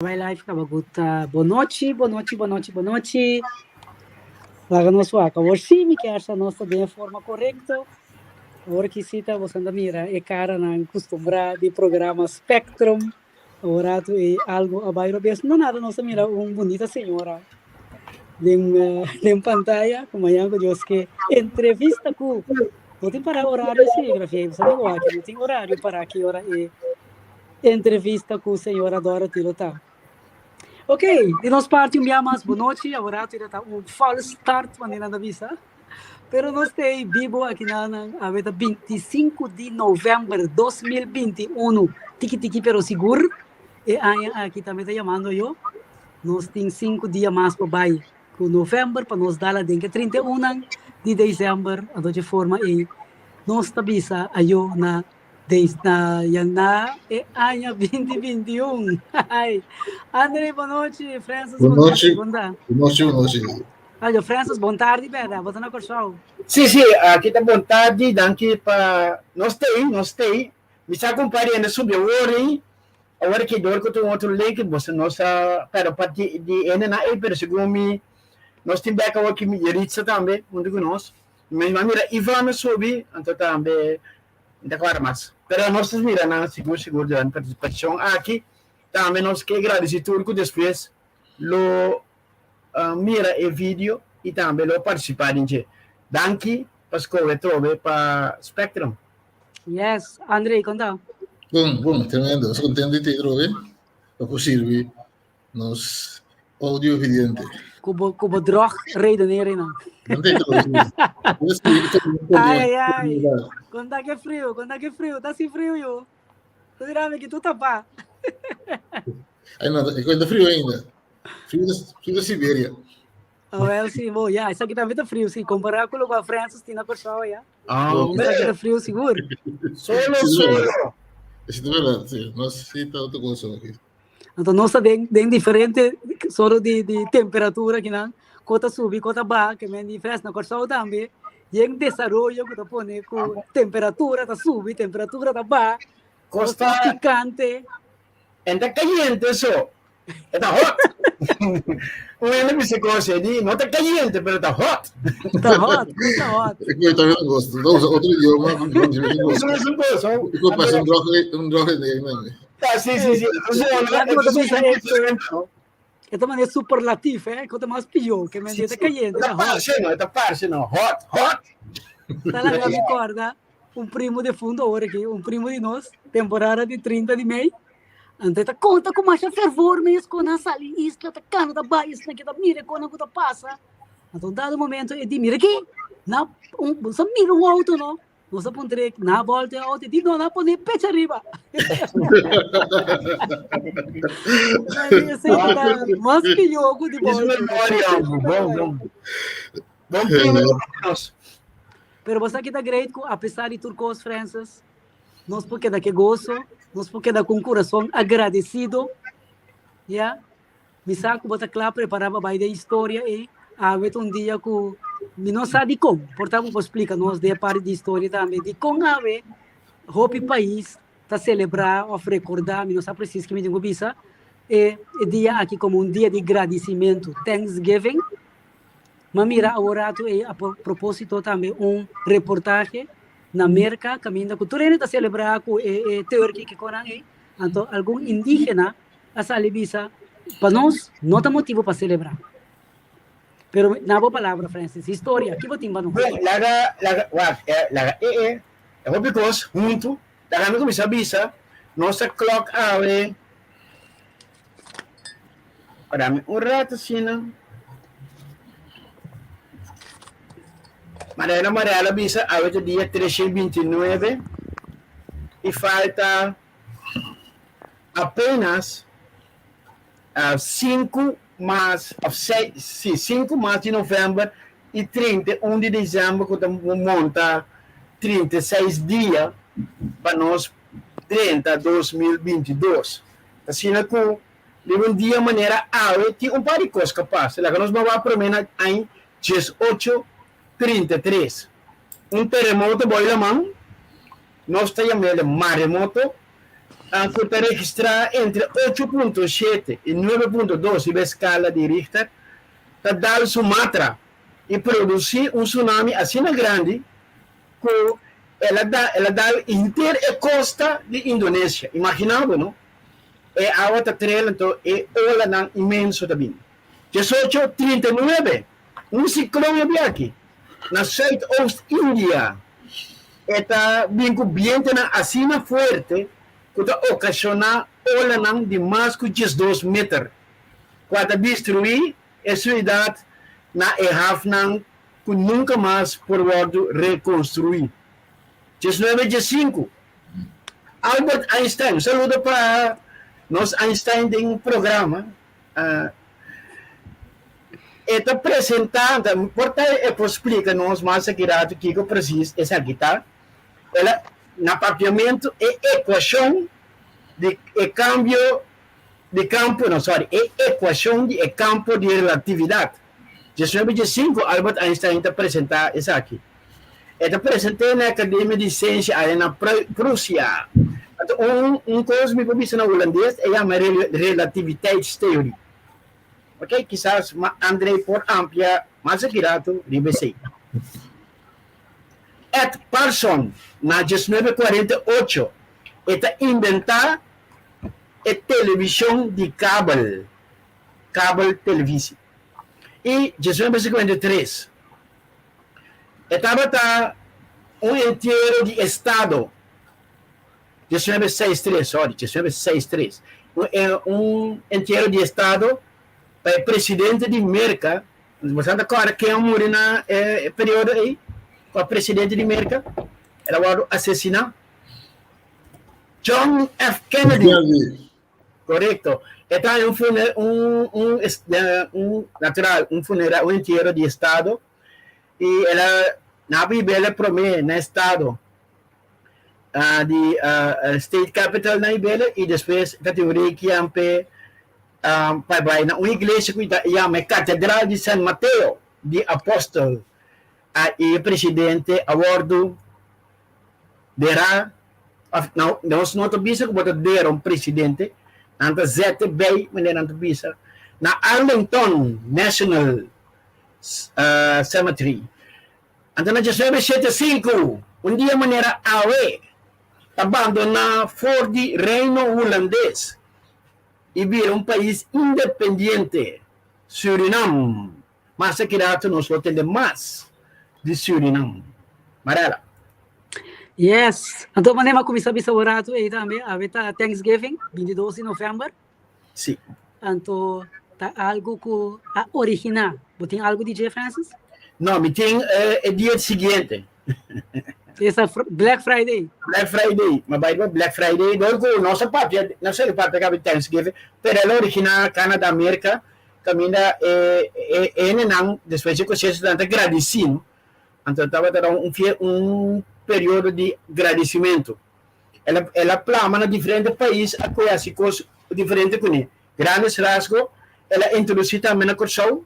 Bai live kaba ku ta bonochi, bonochi, bonochi, bonochi. Laga nos wak. Awor sí mi kier sa nos ta den e forma korekto. Awor ki si ta boso ta mira e karanan kustumbrá di programa Spectrum. Awor ratu ei algu a bai robes. No nada nos ta mira un bunita señora den den pantaya ku mañan ku Dios ke entrevista ku no tin para horario sí, Grafiei. Boso ta wak no tin horario para ki ora e Entrevista ku señora Dorothy lo ta. Ok, di nos parti un bia mas bonochi, awor ta ta un false start manera nan ta bisa, pero nos ta ei bibo aki nan awe ta 25 di november 2021, tiki tiki pero sigur e aña aki tambe ta yamando yo, nos tin 5 dia mas pa bai ku november pa nos dal aden ke 31 nan di december, anto dje forma ei nos ta bisa ayo na Desna ya na e aña 2021. Ai. André, boa noite. Francis, boa noite. Bom Boa noite, boa noite. Allo, Francis, bom tarde, beda. Bota na Kòrsou. Sí, sí, aki ta bon tardi, danki pa nos tei, nos tei. Mi sa kumpare ende subi awor ei, awor ki dor ku tin otro link, boso no sa, pero pa di di ende na ei, pero segun mi nos tin bek awor ki Yeritza tambe huntu ku nos. Mi a mira Ivan a subi, anto tambe Mi ta kòrda mas. Pero nos ta mira nan sigur sigur durante partisipashon aki. Tambe nos ke gradisí tur ku despues lo mira e video i tambe lo partisipá den dje. Danki pa skohe trobe pa Spectrum. Yes, André, konta. Bon, bon, tremendo. Nos kontentu di te trobe pa por sirbi Nos audio vidente. Ku bo, ku bo drog redenering nan. Ai, ai, ai. Konta ke frio, konta ke frio. Ta si frio, yo. Tu dirá mi que tu tapa. Ai, no, e cuenta frio ainda. Frio da, frio da Siberia. Oh, well, sí, bo, ja, esaki tambe ta frio, sí. Compará ku lo ku Francis tin na Kòrsou, ja. Ah, Esaki ta frio sigur. Solo, solo. Esei ta verdad, sí. Nos sí ta otro cosa aki. Anto nos ta den den diferente soro di di temperatura kinan, ko ta subi, ko ta baha, ke men di fres na Kòrsou tambe yen desaroyo ku ta pone ku temperatura ta subi, temperatura ta baha, Kos kos ta ta pikante. En ta kayente so, e ta hot. Un hende bisa kos e di no ta kayente pero ta hot. Ta hot, kos ta hot. E koe ta un kos, ta usa otro idioma, Usa mesun kos, ho. E koe pasa un drog, un drog den. Ah, sí, sí, sí. Ya ku ta bisa e ta manera superlatief, eh? Ku ta mas pió, ke men ta kayente, ta hot. Parse, no, ta parse, no. Hot, hot. Ta laga mi korda un primo defunto awor aki, un primo di nos, temporada di 30 di mei. Anto e ta konta ku masha fervor mes kon nan sali isla, ta kana ta bai isla, ke ta mira kon ku ta pasa. Anto un dado momento e di, mira aki, na un, bo sa mira un auto no, Nos a puntr'é na bolta e auto, di no, na pone pecha riba. Mas pió ku di bolta. Bon, bon. Bon primo nos. Pero bo sa ki ta great ku apesar di tur kos, Francis, nos por keda ke goso, nos por keda ku un kurason agradesido, ya. Mi sa ku bo ta kla prepará pa bai den historia ei. Awe ta un dia ku mi no sa dikon. Por ta bo por splika nos den e parti di historia tambe dikon awe hopi pais ta selebrá òf rekordá, mi no sa presis ki mi tin ku bisa, e e dia aki komo un dia di gradisimentu, Thanksgiving. M'a mira awor ratu ei a propósito tambe un reportahe na Merka kaminda ku tur hende ta selebrá ku e e turkey kikonan ei, anto algun indígena a sali bisa, Pa nos no ta motibu pa selebrá. Pero na bo palabra, Francis, historia, ki bo tin pa nos? Bon, laga, laga, wak, e, laga e, e, e hopi kos huntu. Laga mi kuminsá bisa, nos ta klòk awe, para mi un ratu asina. Mariano Mariano a bisa, awe ta dia 329 i falta Apenas 5 mas of 6, si, 5 mas di november y 31 di december cu ta monta 36 dia pa nos drenta 2022. Asina cu riba un dia manera awe tin un par di cos ca pasa. Laga nos baba prome na aña 18 33. Un teremoto boy laman, nos ta yam'el maremoto. ku ta registrá entre 8.7 i 9.2 riba e skala di Richter, ta dal Sumatra i produsí un tsunami asina grandi ku el a el a dal henter e kosta di Indonesia. Imaginá bo, no? E awa ta trel anto e olanan inmenso ta bini. 1839, un siklon a bin aki na Zuidoost India. E ta bin ku bientenan asina fuerte ku ta okashoná olanan di mas ku 12 meter, kua ta destruí e siudat na e hafnan ku nunka mas por wòrdu rekonstruí. 1915, Albert Einstein, un saludo pa nos Einstein den programa, e ta presentá, por ta e por splika nos mas aki rato kiko presis esaki ta, el a, na papiamentu e ekuashon di e kambio di kampo, no sorry, e ekuashon di e kampo di relatividat. 1915 Albert Einstein ta presentá esaki. E ta present'é na e Akademia di Siensia aya na Prusia. Anto un un kos mi por bisa na hulandes, e yama relativiteitstheorie. Ok, kisas André por amplia mas aki rato riba esei. Ed Parson na 1948 e ta inventá e televishon di kabel, kabel televisie. I 1953 e tabata un entiero di estado, 1963, sorry, 1963, un entiero di estado pa e presidente di Merka. Boso ta kòrda ken a muri na e periodo ei? Kua presidente di Merka? El a wòrdu asesiná. John F. Kennedy. Korekto. E ta un funer un un un natural un funeral un entiero di estado i el a nan a biba el promé na estado di state capital nan hib'el i despues ta tin un rekian p'e pa bai na un iglesia ku ta yama e Katedral di San Mateo di Apòstel i e presidente a wòrdu derá òf no nos no ta bisa ku bo ta dera un presidente nan ta zete bei manera nan ta bisa na Arlington National Cemetery. Anto na 1975 un dia manera awe ta bandoná for di Reino Hulandes i bira un pais independiente, Surinam. Mas aki rato nos lo tende mas di Surinam. Marela. Yes. Anto manera mi a kuminsá bisa un ratu ei tambe, awe ta Thanksgiving, 22 di novèmber. Si. Anto ta algu ku a originá. Bo tin algu di dje, Francis? No, mi tin e dia siguiente. Esa Black Friday. Black Friday. Ma bai Black Friday, dor ku nos a papia, nos a papia kabi Thanksgiving, pero el a originá Canada, Merka, kaminda e e hendenan despues di kosecha nan ta gradisí, no? Anto tabata un un periodo di gradisimentu. El a el a plama na diferente pais a koe hasi kos diferente kuné. Grandes rasgo el a introdusí tambe na Kòrsou.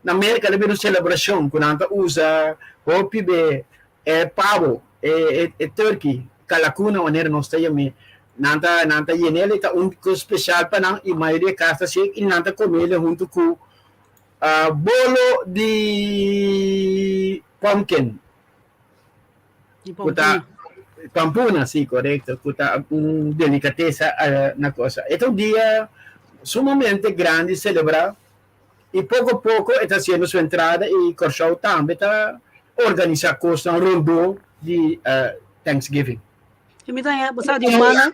Na Merka el a bira un selebrashon ku nan ta usa hopi be e pabo, e e turkey, kalakuna manera nos ta yam'é. Nan ta nan ta yen'el e ta un kos spesial pa nan i mayoria kas ta hasié i nan ta kom'el huntu ku bolo di pumpkin. Ku ta pampuna, si, korekto, ku ta un delikatesa na cosa. E ta un dia sumamente grandi selebrá i poko poko e ta hasiendo su entrada i Kòrsou tambe ta organisá kosnan rondó di Thanksgiving. I mi ta haña bo sa di un banda,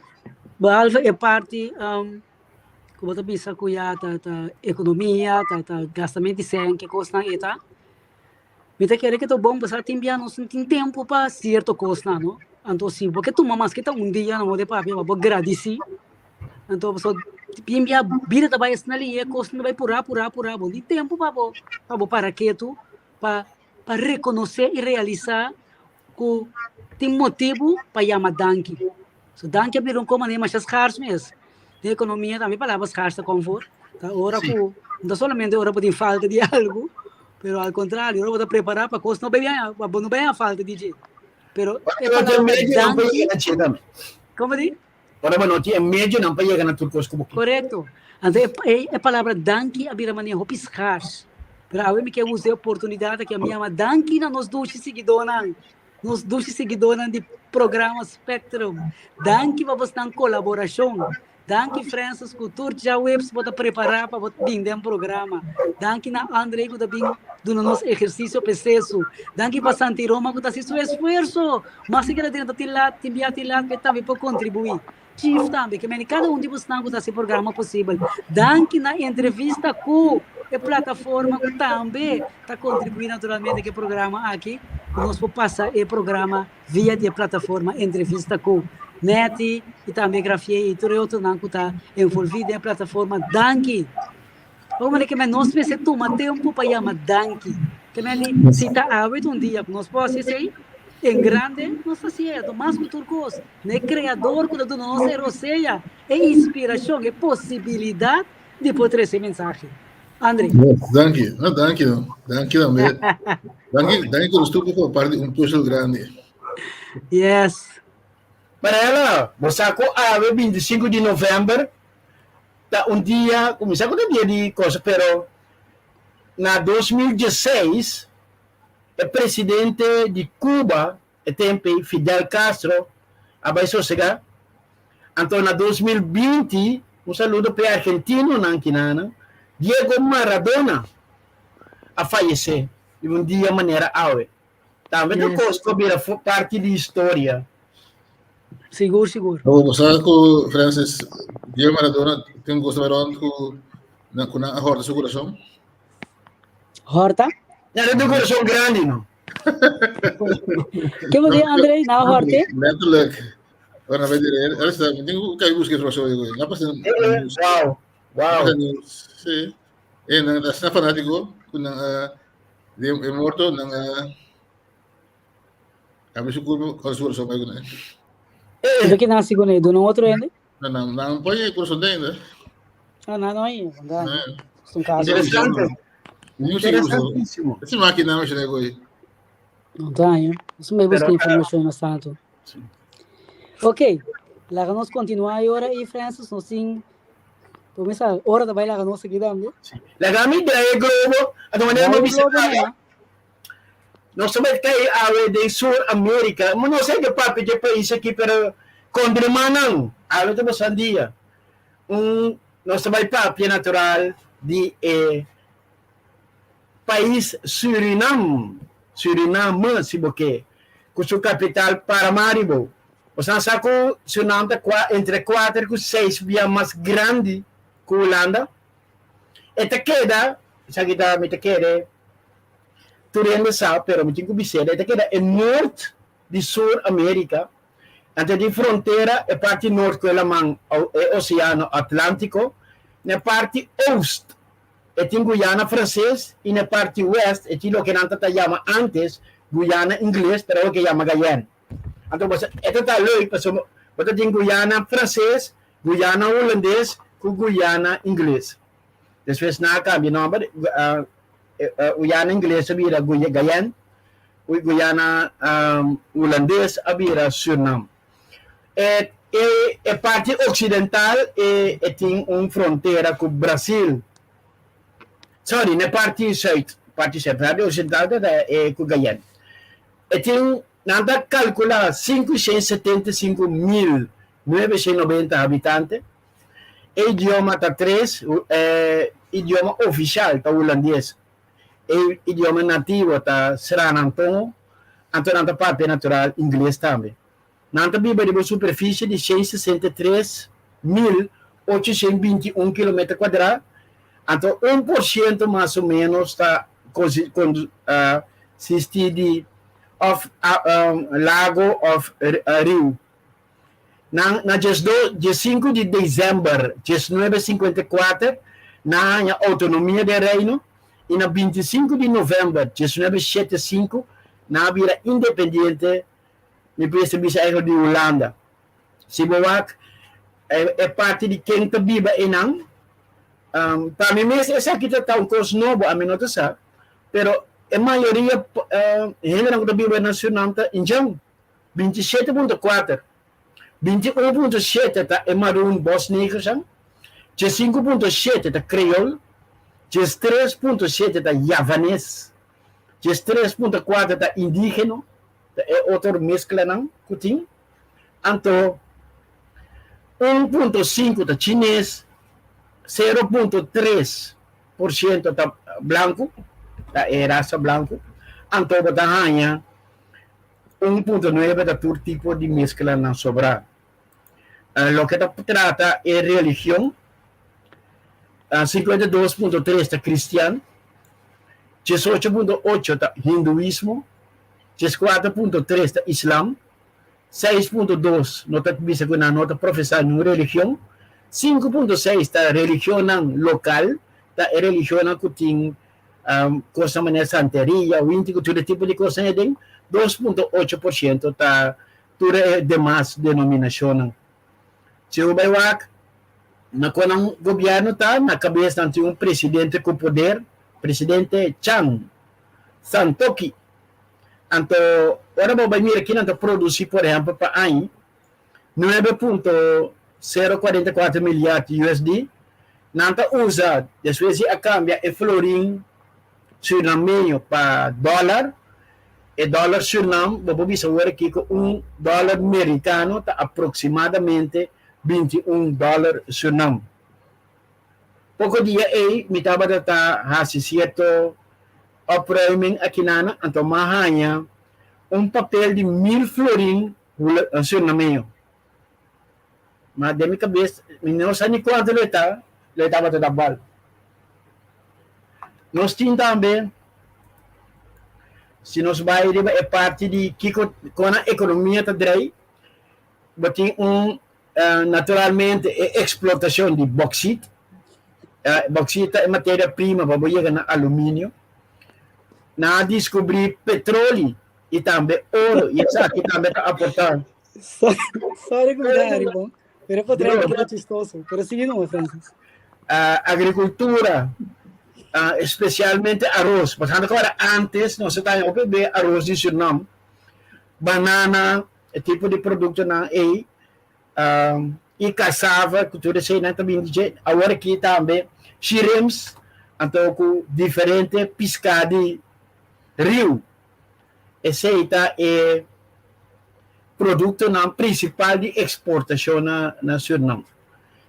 behalve e parti ku bo ta bisa ku ya ta ta ekonomia, ta ta gastamento di sèn, ke kosnan e ta. Mi ta kere ke ta bon pasá tin bia nos no tin tempu pa sierto kosnan no. Anto si bo ke tuma maske ta un dia no bo ta papia pa bo gradisí. Anto pasobra tin bia bida ta bai asina lihe kosnan ta bai purá purá purá bo no tin tempu pa bo pa bo para ketu pa pa rekonosé i realisá ku tin motibu pa yama danki. So danki a bira un komo masha skars mes. Den ekonomia tambe palabra skars ta konfor. Ta ora ku no ta solamente ora bo tin falta di algu, pero al kontrario ora bo ta prepará pa kos no bai pa bo no bai haña falta di dje. Pero e palabra danki. Komo di? Ora bo no tin e medionan pa yega na tur kos ku bo ke. Korekto. Anto e e e palabra danki a bira manera hopi skars. Pero awe mi ke usa e oportunidat aki a mi yama danki na nos dushi siguidónan, nos dushi siguidónan di programa Spectrum. Danki pa bosnan kolaborashon. Danki Francis ku tur djaweps bo ta prepará pa bo bin den programa. Danki na André ku ta bin duna nos ehersisio pesesu. Danki pa Santi Roma ku ta hasi su esfuerso. Mas sikiera den ta tin lat, tin bia tin lat pa e tambe por kontribuí. Chief tambe, ke meni kada un di bosnan ku ta hasi programa posibel. Danki na entrevista ku e plataforma ku tambe ta kontribuí naturalmente ku e programa aki, ku nos por pasa e programa via di e plataforma Entrevista ku Netty i tambe Grafié i tur e otronan ku ta envolví den e plataforma. Danki! Ora manera ke men nos mester tuma tempu pa yama danki. Ke men di si ta awe ta un dia ku nos por hasi esei en grande, nos ta hasié. Anto mas ku tur kos, na e Kreador ku ta duna nos e rosea, e inspirashon, e posibilidat di por trese e mensahe. André. Yes, danki. No, danki. Danki tambe. Danki, danki ku nos tur por parte di un puzzel grandi. Yes. Mariela, bo sa ku awe 25 di novèmber ta un dia, kuminsá ku ta dia di cosa, pero na 2016 e presidente di Cuba e tempu ei Fidel Castro a bai sosegá. Anto na 2020, un saludo p'e argentinonan kinanan, Diego Maradona a fayesé di un dia manera awe. Tambe ta kos ku a bira parti di historia. Sigur, sigur. Bo bo sa ku Francis, Diego Maradona tin un kos ta bai rònt ku nan ku nan a hòrta su kurason? Horta? Ya, ta un kurason grandi, no? Ke bo di, André? Na horte? Letterlijk. Ora na dire, ora sta, mi tin ku kai busca information digo. Na pasa news. Wow. Wow. Pasa news. Sí. E nan ta asina fanátiko ku nan a de e morto nan a abri su kurpo ora su kurason bai kuné. Ito ki nasi kuné? Duna un otro hende? Nan nan nan poi e kurason den ainda. Ah, nan no ainda. Nee. Es un caso. Interesante. Interesantísimo. Ese máquina me chega hoy. No ta, eh. Eso me busca información más tanto. Ok, laga nos continua ahora y Francis nos tin Comienza hora de bailar nos aquí también. Laga mi draai e globo, a de manera mi bisa Nos ta bai kai awe den Sur Amerika. Mi no sa ke papia dje pais aki, pero kondremannan, awe ta bosan dia. Un nos ta bai papia natural di e pais Surinam, Suriname si bo ke, ku su kapital Paramaribo. Bosan sa ku Surinam ta entre kuater ku seis bia mas grandi ku Hulanda. E ta keda, esaki ta mi ta kere tur hende sa, pero mi tin ku bis'é, e ta keda e nort di Sur Amerika, anto di frontera e parti nort ku e laman e Oseano Atlántiko, na e parti oost e tin Guyana Franses i na e parti west e tin loke nan ta ta yama antes Guyana Ingles, pero awor ke yama Guyana. Anto bo sa e ta ta leuk pasobra bo ta tin Guyana Franses, Guyana Hulandes ku Guyana Ingles. Despues nan a kambia nòmber, Guyana Ingles a bira Guyana, Guyana Hulandes a bira Surinam. E e parti oksidental e e tin un frontera ku Brasil. Sorry, na e parti sùit, parti sùit, parti oksidental ta e ku Guyana. E tin, nan ta kalkulá 575,990 habitante. E idioma ta tres, e idioma ofisial ta hulandes, e idioma nativo ta sranantongo, anto nan ta papia natural ingles tambe. Nan ta biba riba un superfisie di 163,821 kilometer kuadrá, anto 1% mas o ménos ta konsistí di òf lago òf riu. Nan na 15 di desèmber 1954 nan a haña outonomia den Reino i na 25 di novèmber 1975 nan a bira independiente, mi por bisa eigenlijk di Hulanda. Si bo wak e parti di ken ta biba einan, pa mi mes esaki ta ta un kos nobo, ami no ta sa, pero e mayoria hendenan ku ta biba na Surinam ta indjan. 27.4. 21.7 ta e maroon bosnegersan, 15.7 ta creol, 13.7 ta javanes, 13.4 ta indigeno, ta e otro mesklanan ku tin. Anto 1.5 ta chines, 0.3% ta blanku, ta e rasa blanku. Anto bo ta haña 1.9 ta tur tipo di mesklanan sobrá. Loke ta trata e religion, 52.3 ta kristian, 18.8 ta hinduismo, 14.3 ta islam, 6.2 no ta bisa ku nan no ta profesá niun religion, 5.6 ta religionnan lokal, ta e religionnan ku tin kosnan manera santeria, winti ku tur e tipo di kosnan aden, 2.8% ta tur e demas denominashonnan. Si bo bai wak na kon nan gobièrnu ta, na kabes nan tin un presidente ku poder, presidente Chan Santokhi. Anto ora bo bai mira kinan ta produsi por ehèmpel pa aña, 9.044 milyard USD, nan ta usa despues di a kambia e florin surinameño pa dòlar, e dòlar Surinam bo por bisa awor aki ku un dòlar merikano ta aproksimadamente 21 dòlar Surinam. Poko dia ei mi tabata ta hasi sierto opruiming akinana, anto m'a haña un papel di 1000 florin surinameño. Ma den mi kabes mi no sa ni kuantu lo e ta, lo e tabata ta bal. Nos tin tambe, si nos bai riba e parti di kiko kon nan ekonomia ta drei, bo tin un naturalmente e eksplotashon di boksit. Boksit ta e materia prima pa bo yega na aluminio. Nan a diskubrí petroli i tambe oro i esaki tambe ta aportá. Sorry ku mi ta hari bon, pero e potrei ta keda chistoso. Pero sigui numa, Francis. Agrikultura, espesialmente aros. Pasando ku ora antes nos a taña hopi be aros di Surinam, banana, e tipo di produktonan ei, i kasava ku tur eseinan ta bini di dje. Awor aki tambe shirims, anto ku diferente piská di riu. Esei ta e produktonan prinsipal di eksportashon na Sürnam.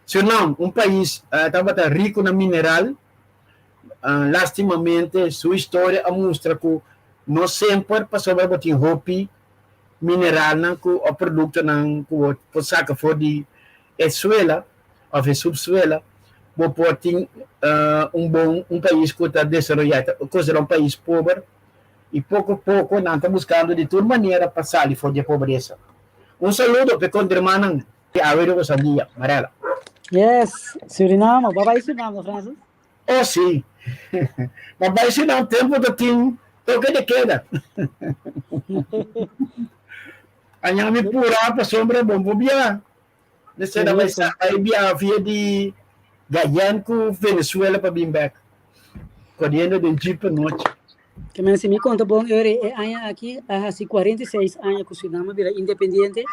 Sürnam, un pais tabata riku na mineral, lastimamente su historia a mustra ku no semper pasobra bo tin hopi mineralnan ku o produktonan ku bo por saka for di e suela òf e supsuela, bo por tin un bon un pais ku ta desaroyá, ta konsiderá un pais pober. I poko poko nan ta buskando di tur manera pa sali for di e pobresa. Un saludo p'e kontermannan di awe riba Sandia. Marela. Yes, Suriname. Bo a bai Suriname no, Francis? Oh si. Bo a bai Suriname tempo ta tin toke de keda. Aña mi pura pasobra bo por bia. Mester a bai sa bai bia via di Guyana ku Venezuela pa bin bek. Koriendo den jeep anochi. Ke men si mi konta bon eur e aña aki a hasi 46 aña ku Suriname a bira independiente.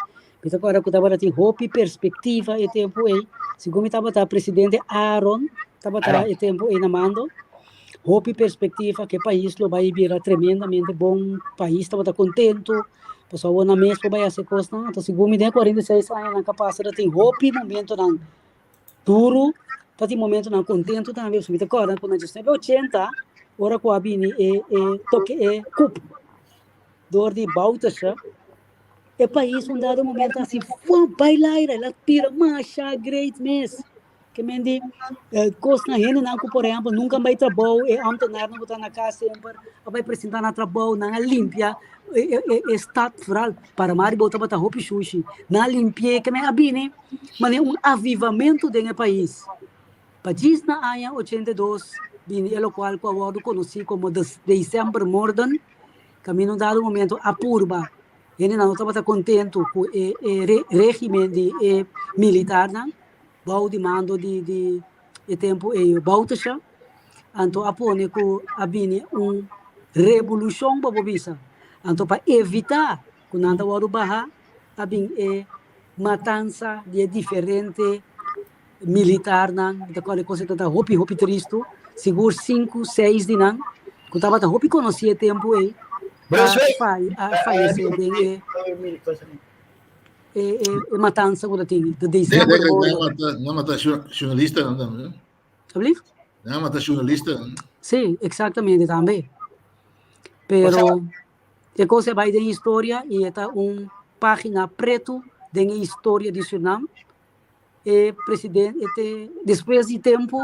Mi ta kòrda ku tabata tin hopi perspektiva e tempu ei. Segun mi tabata presidente Aaron tabata e tempu ei na mando. Hopi perspektiva ku e pais lo bai bira tremendamente bon pais tabata kontentu. Pasobra awor nan mes por bai hasi e kosnan. Anto segun mi den e 46 añanan ku a pasa ta tin hopi momentonan duru, ta tin momentonan kontentu tambe. Pasobra mi ta kòrda ku na 1980 ora ku a bini e e toke e kup dor di Bouterse, e pais un dado momento a hasi fua bai laira, el a bira masha great mes. Ke men di kosnan hendenan ku por ehèmpel nunka bai trabou, e ámtenarnan ku ta na kas semper a bai presentá na trabou, nan a limpia e stat foral Paramaribo tabata hopi shushi, nan a limpi'é, ke men a bini manera un avivamentu den e pais. Pa djis na aña 82 bini e lokual ku a wòrdu konosí komo de Decembermoorden, kaminda un dado momento a purba hendenan no tabata kontentu ku e régimen di e militarnan. Bou di mando di di e tempu ei Bouterse, anto a pone ku a bini un rebolushon bo por bisa. Anto pa evitá ku nan ta wòrdu baha a bin e. matansa di e diferente militarnan, mi ta kòrda e kos ei tabata hopi hopi tristu, sigur sinku, seis di nan ku tabata hopi konosí e tempu ei a fayesé den e e matansa ku ta tin, de december border. Nan a mata journalistanan tambe. Alsjeblieft? Nan a mata journalistanan. Sí, exactamente tambe. Pero e kos a bai den historia i e ta un página pretu den e historia di Surinam. E presidente, e te, despues di tempu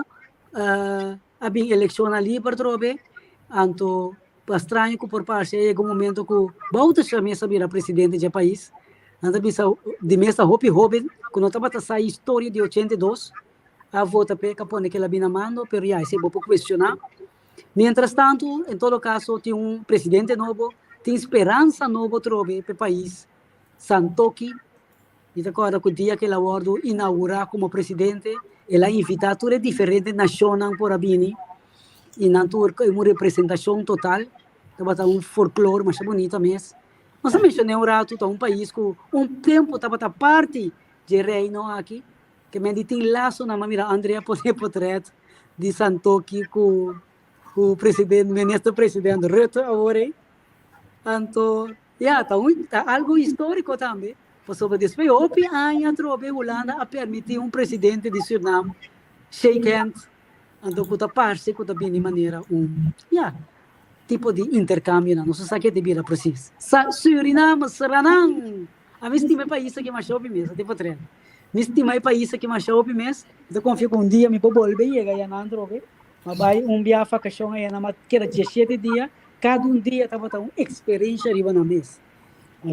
a bin elekshonnan liber atrobe, anto pa straño ku por parse a yega un momento ku Bouterse mes a bira presidente dje pais. Nan ta bisa di mes ta hopi hoben ku no tabata sa historia di 82 a vota p'e ka pone kila bin na mando, pero ya esei bo por kuestioná. Mientras tanto, en todo caso, tin un presidente nobo, tin speransa nobo atrobe p'e pais. Santokhi, mi ta kòrda ku dia ku el a wòrdu inaugurá komo presidente, el a invitá tur e diferente nashonnan por a bini i nan tur ku un representashon total. Tabata un folklor masha bunita mes. Nos a menshoné un ratu, ta un pais ku un tempu tabata parti dje reino aki. Ke men di tin lasonan, m'a mira André a pone potret di Santokhi ku ku president minister president Rutte awor ei. Anto ya ta un ta algo historico tambe pasobra despues hopi aña atrobe Hulanda a permiti un presidente di Surinam shake hand anto ku ta parse ku ta bini manera un ya tipo di intercambionan nos no sa ke ta bira precies. Sa Suriname Sranan! Ami stima e pais aki masha hopi mes, a tipo tren. Mi stima e pais aki masha hopi mes. Mi ta konfia ku un dia mi por bolbe yega ayanan atrobe. Mi a bai un bia vakashon ayanan, mi a keda diesshete dia. Kada un dia tabata un eksperensha riba nan mes.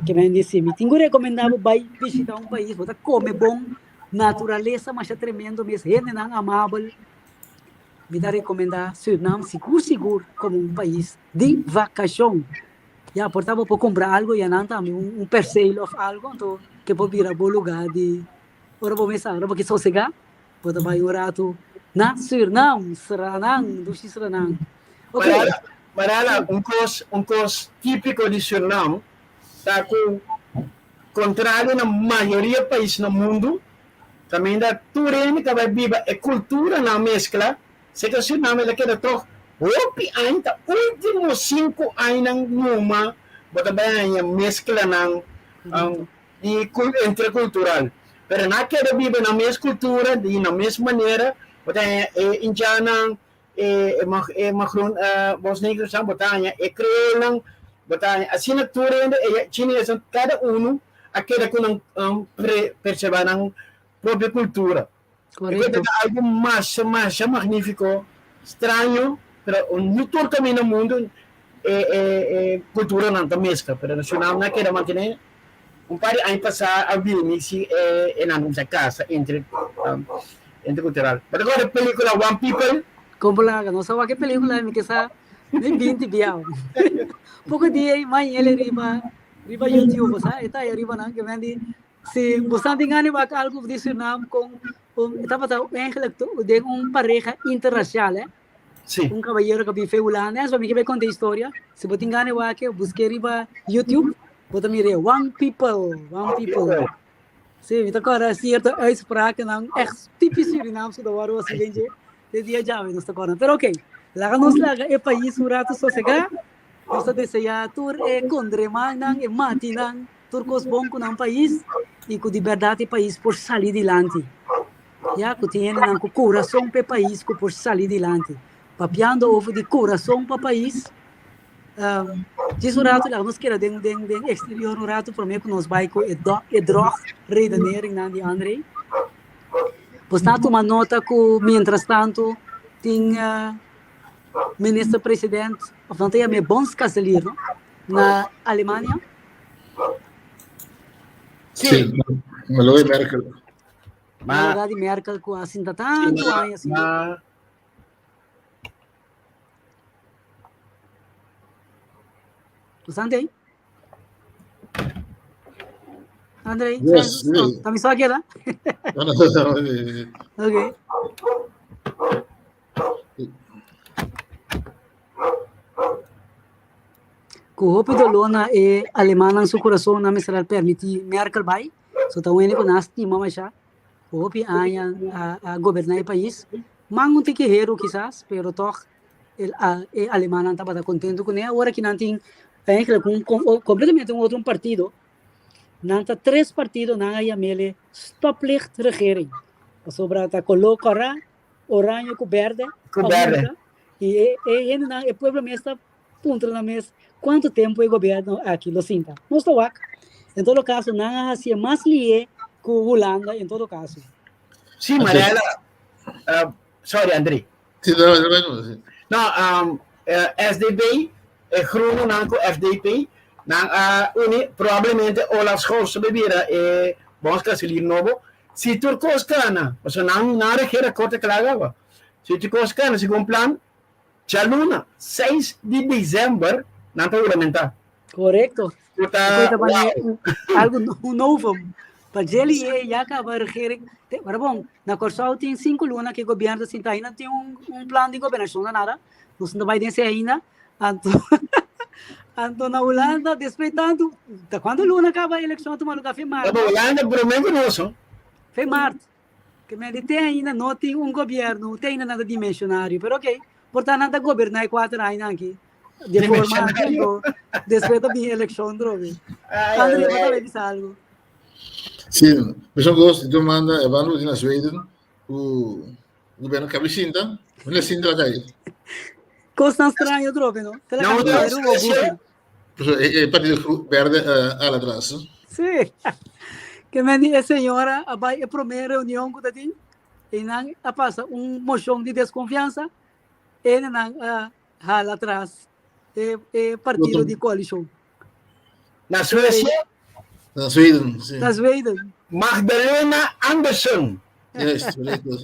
Ke men di si mi tin ku rekomendá bo bai bishitá un pais, bo ta kome bon, naturalesa masha tremendo mes, hendenan amabel. Mi ta rekomendá Surinam sigur sigur komo un pais di vakashon. Ya, por ta bo por kumpra algu ya nan tambe, un perceel òf algu, anto ke por bira bo lugá di ora bo mester, ora bo ke sosegá, bo ta bai un ratu na Sürnam, Sranan, dushi Sranan. Ok. Marala, Marala, un kos, un kos típiko di Sürnam ta ku kontrario na mayoria pais na mundu, kaminda tur hende ta bai biba e kulturanan meskla, Seka Suriname el a keda tog hopi aña, ta ultimo sinku añanan numa bo ta bai haña mesklanan di entrekultural. Pero nan a keda biba nan mes kultura di nan mes manera, bo ta haña e indiannan, e e magroen bosnegrosnan, bo ta haña e kreolnan, bo ta haña asina tur hende e chinesnan kada unu a keda ku nan preserva nan propio kultura. Correcto. E ta algo masha, masha magnífico, straño, pero no tur camino na mundo e, e, e culturanan ta mezcla, pero na Suriname nan keda mantené. Un par di aña pasá a bini si e, e nan cuminsa casa entre, um, intercultural. Bo ta acorda e película One People? Como laga, no sa wak e película, mi ke sa ni 20 biaha. Poco dia ei, mai ele riba, riba YouTube, sa, e ta aí riba nan, ke men di, Si bosan tin gana di wak algu di Surinam kon un e tabata eigenlijk den un pareha interracial eh. Sí. Un caballero ku a bin fe Hulanda. Esba mi ke bai konta e historia. Si bo tin gana di wak e busk'é riba YouTube bo ta mir'é One People, One People. Sí, mi ta kòrda sierto uitsprakennan echt typisch Surinaams ku ta wòrdu hasi den dje te dia djawe nos ta kòrda. Pero oké, laga nos laga e pais un ratu sosegá. Nos ta deseá tur e kondremannan, e matinan. Tur kos bon ku nan pais i ku di bèrdat e pais por sali dilanti. Ya, ku tin hendenan ku kurason pa e pais ku por sali dilanti. Papiando over di kurason pa pais, djis un ratu laga nos keda den den den eksterior un ratu promé ku nos bai ku e e drog redeneringnan di André. Bo sta tuma nota ku mientras tantu tin minister president òf nan ta yam'é bondskanselier no na Alemania. Sí, sí lo de Merkel. Ma, lugar di Merkel ku a sinta tantu aña así. Ma, Bastante ahí. André, yes, sí. También só aquela? No, no, no, Ok. Ku hopi doló na e alemannan su kurason nan mester a permití Merkel bai. So ta un hende ku nan a stima masha, hopi aña a goberná e pais. Man un tiki heru kisas, pero tòg e alemannan tabata kontentu kuné. Awor aki nan tin eigenlijk un kompletamente un otro partido. Nan ta tres partido, nan a yam'ele stoplichtregering. Pasobra ta koló kòrá, oraño ku bèrdè. Ku bèrdè. I e hendenan, e pueblo mes ta puntra nan mes kuantu tempu e gobierno aki lo sinta. Nos ta wak. En todo kaso nan a hasié mas lié ku Hulanda en todo kaso. Sí, Mariela. Sorry, André. Sí, no, no, no, sí. No, SDP, e groenonan ku FDP, nan a uni, probablemente Olaf Scholz lo bira e bondskanselier nobo, si tur kos kana, pasobra nan nan regeerakkoord ta kla kaba. Si tur kos kana segun plan, Djaluna, seis di december, nan ta huramentá. Korekto. Ku ta, wow. Algo novo. Pa djeli e ya kaba regering. Pero bon, na Kòrsou tin sinku luna ku e gobièrnu ta sinta ainda no tin un plan di gobernashon na nada. Nos no ta bai den esei ainda. Anto, anto na Hulanda, despues tantu, ta kuantu luna kaba elekshon a tuma lugá? Fe mart. Na Hulanda promé ku nos. Fe mart. Ke men di te ainda no tin un gobierno, te ainda nan ta dimensionario, pero ok, por ta nan ta goberna e kuater añanan aki di forma aki, anto despues ta bin elekshon trobe. André, bo ta bisa algo? Sí, mesun kos, yo manda e bando na Zweden ku gobierno kabi sinta, no sinta la kai. Kosnan straño trobe, no? Te la No, kabi no, rubo buki. E partido berde ala atras. Sí. Ke men di e señora a bai e promé reunion ku ta tin i nan a pasa un moshon di deskonfiansa e nan a hala atras e e partido di koalishon. Na Suecia? Na Sweden, sí. Na Sweden. Magdalena Andersson. Yes, correcto.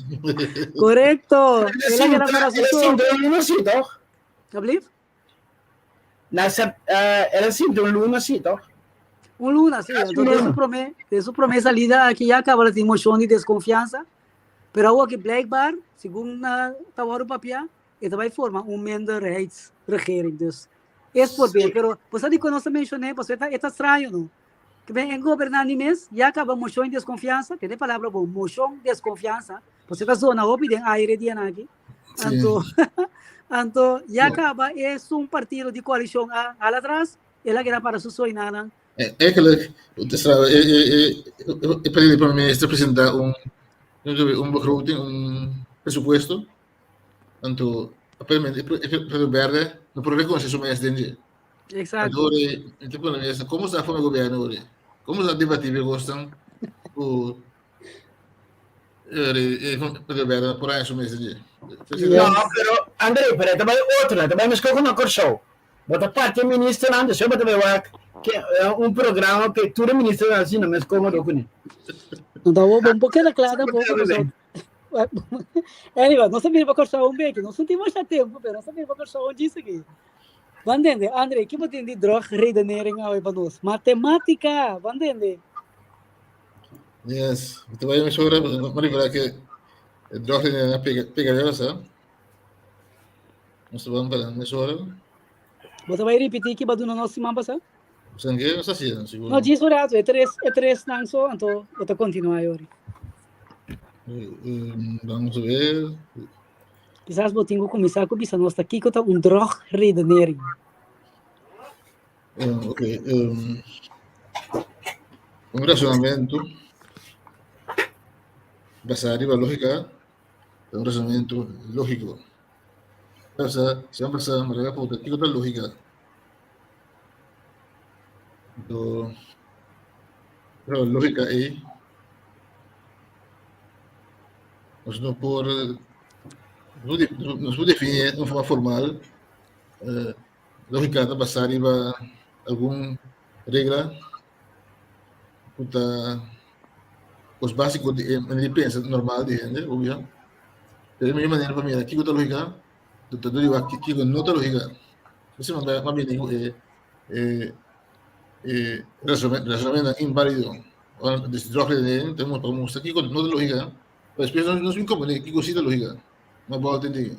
Correcto. El a sinta un luna sí, toch? Alsjeblieft? Na sep, uh, el a sinti un luna sí, toch? Un luna, sí. Entonces, de su prome, de su prome salida aquí ya acaba de moción de desconfianza. Pero ahora que blijkbaar, según uh, Tawaru Papia, het vai forma un minderheidsregering. Dus, es por ver. Pero, pues, di conoce mencioné, pues, eta, eta extraño, no? Que ben, en gobernar ni mes, ya acaba moción de desconfianza, tiene palabra bom, moción de desconfianza, pues, eta zona hopi den aire dia aquí. Anto, anto ya kaba es un partido di koalishon a hala atras, el a keda para su soinanan. Eigenlijk, e partido di prome minister presenta un, un begroting, un presupuesto, anto aparentemente e partido berde no por reconoce su mes den dje. Exacto. Anto ora, e prome minister, como sta forma gobierno ora? Como sta debati be cosnan cu No, pero André, pero ta bai otro, ta bai meskos ku na Kòrsou. Bo ta parti e ministernan, despues bo ta bai wak ke un programa ku tur e ministernan asina mes kómodo kuné. No ta bo bo keda kla tampoco pasobra Anyway, nos a bini pa Kòrsou un beki. Nos no tin masha tempu, pero nos a bini pa Kòrsou un djis aki. Bo a ntende? André, ki bo tin di drogredenering awe pa nos? Matematika! Bo a ntende? Yes, te voy a emisora, me recuerda que el drog era pegajosa. Nos vamos para la emisora. Bo ta bai repetí ki baduna nos siman pasá? San que no está haciendo, seguro. No, djis un rato, e tres, e tres nan so, anto bo ta continuá yori. Vamos a ver. Quizás bo tin ku kuminsá ku bisa nos ta kiko ta un drogredenering. Ok, un razonamiento basá riba lógica ta un razonamiento lógico. Pasa, si nan pasa, mi ta puntra kiko ta lógica. Anto, pero lógica ei nos no por, nos por defini den un forma formal. Lógica ta basá riba algun regla ku ta kos básiko di e manera di pensa normal di hende, bo bisa. Pero e mihó manera pa mira kiko ta lógica ta dor di wak kiko no ta lógica. Esei manda mas bini ku e e razonamentonan inválido. Ora dròg ta pa mustra kiko no ta lógica, pero despues nos bin komprendé kiko si ta lógica. No bòlta di.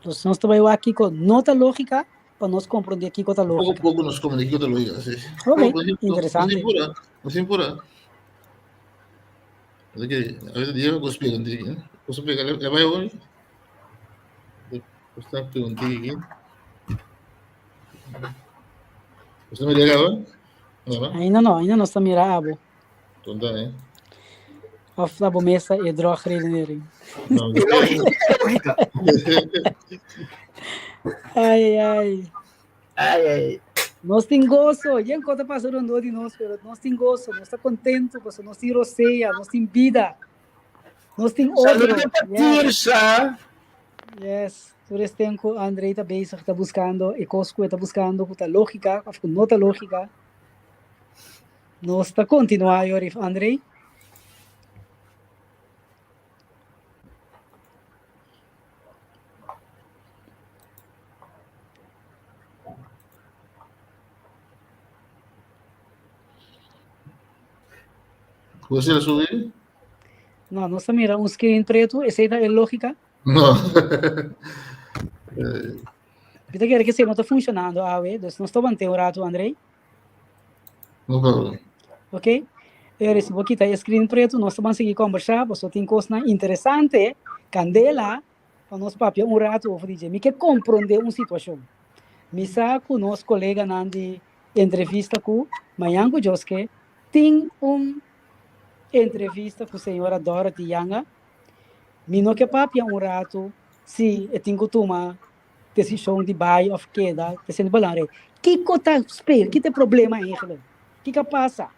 Dus nos ta bai wak kiko no ta lógika pa nos komprondé kiko ta Poko lógika. poko nos komprondé kiko ta lógika, sí. Ok, No, no, no interesante. sin pura, no sin pura. Así que, a veces Diego ko explica un tiki, eh. Ko explica, le, le bai hoy. Ko está un tiki aquí. Usted me llega hoy? No, no. Ainda no, ainda nos ta mira abo. Tonta, eh. Of ta bo mesa e drogredenering. No, E lógica, e lógica. Ai, ai. Ai, ai. Nos tin goso, yen kos ta pasa rondó di nos, pero nos tin goso, nos ta kontentu, pasobra nos tin rosea, nos tin bida, nos tin otro. Saludo pa Yes, Tirsa. yes. Tur es ten ku Andrei ta bezig, ta buskando e kos ku e ta buskando ku ta lógika òf ku no ta lógika. Nos ta kontinuá, Yorif Andrei. Você a subir? No, nos ta mira un screen pretu, esei ta e lógika. No. Mi ta kere ke esei no ta funshonando awe, dus nos ta want'é un ratu, Andrei. No problem. Ok? Eri, si bo kita e screen pretu, nos ta ban sigui kombersá, pasobra tin kosnan interesante, kandela, pa nos papia un ratu over di dje. Mi ke komprondé un situashon. Mi sa ku nos koleganan di entrevista ku mañan ku Joske tin un entrevista ku señora Dorothy Yanga. Mi no ke papia un ratu si e tin ku tuma desishon di bai òf keda, ta siendo belangrijk. Kiko ta speel? Ki ta e problema eigenlijk? Kiko a pasa?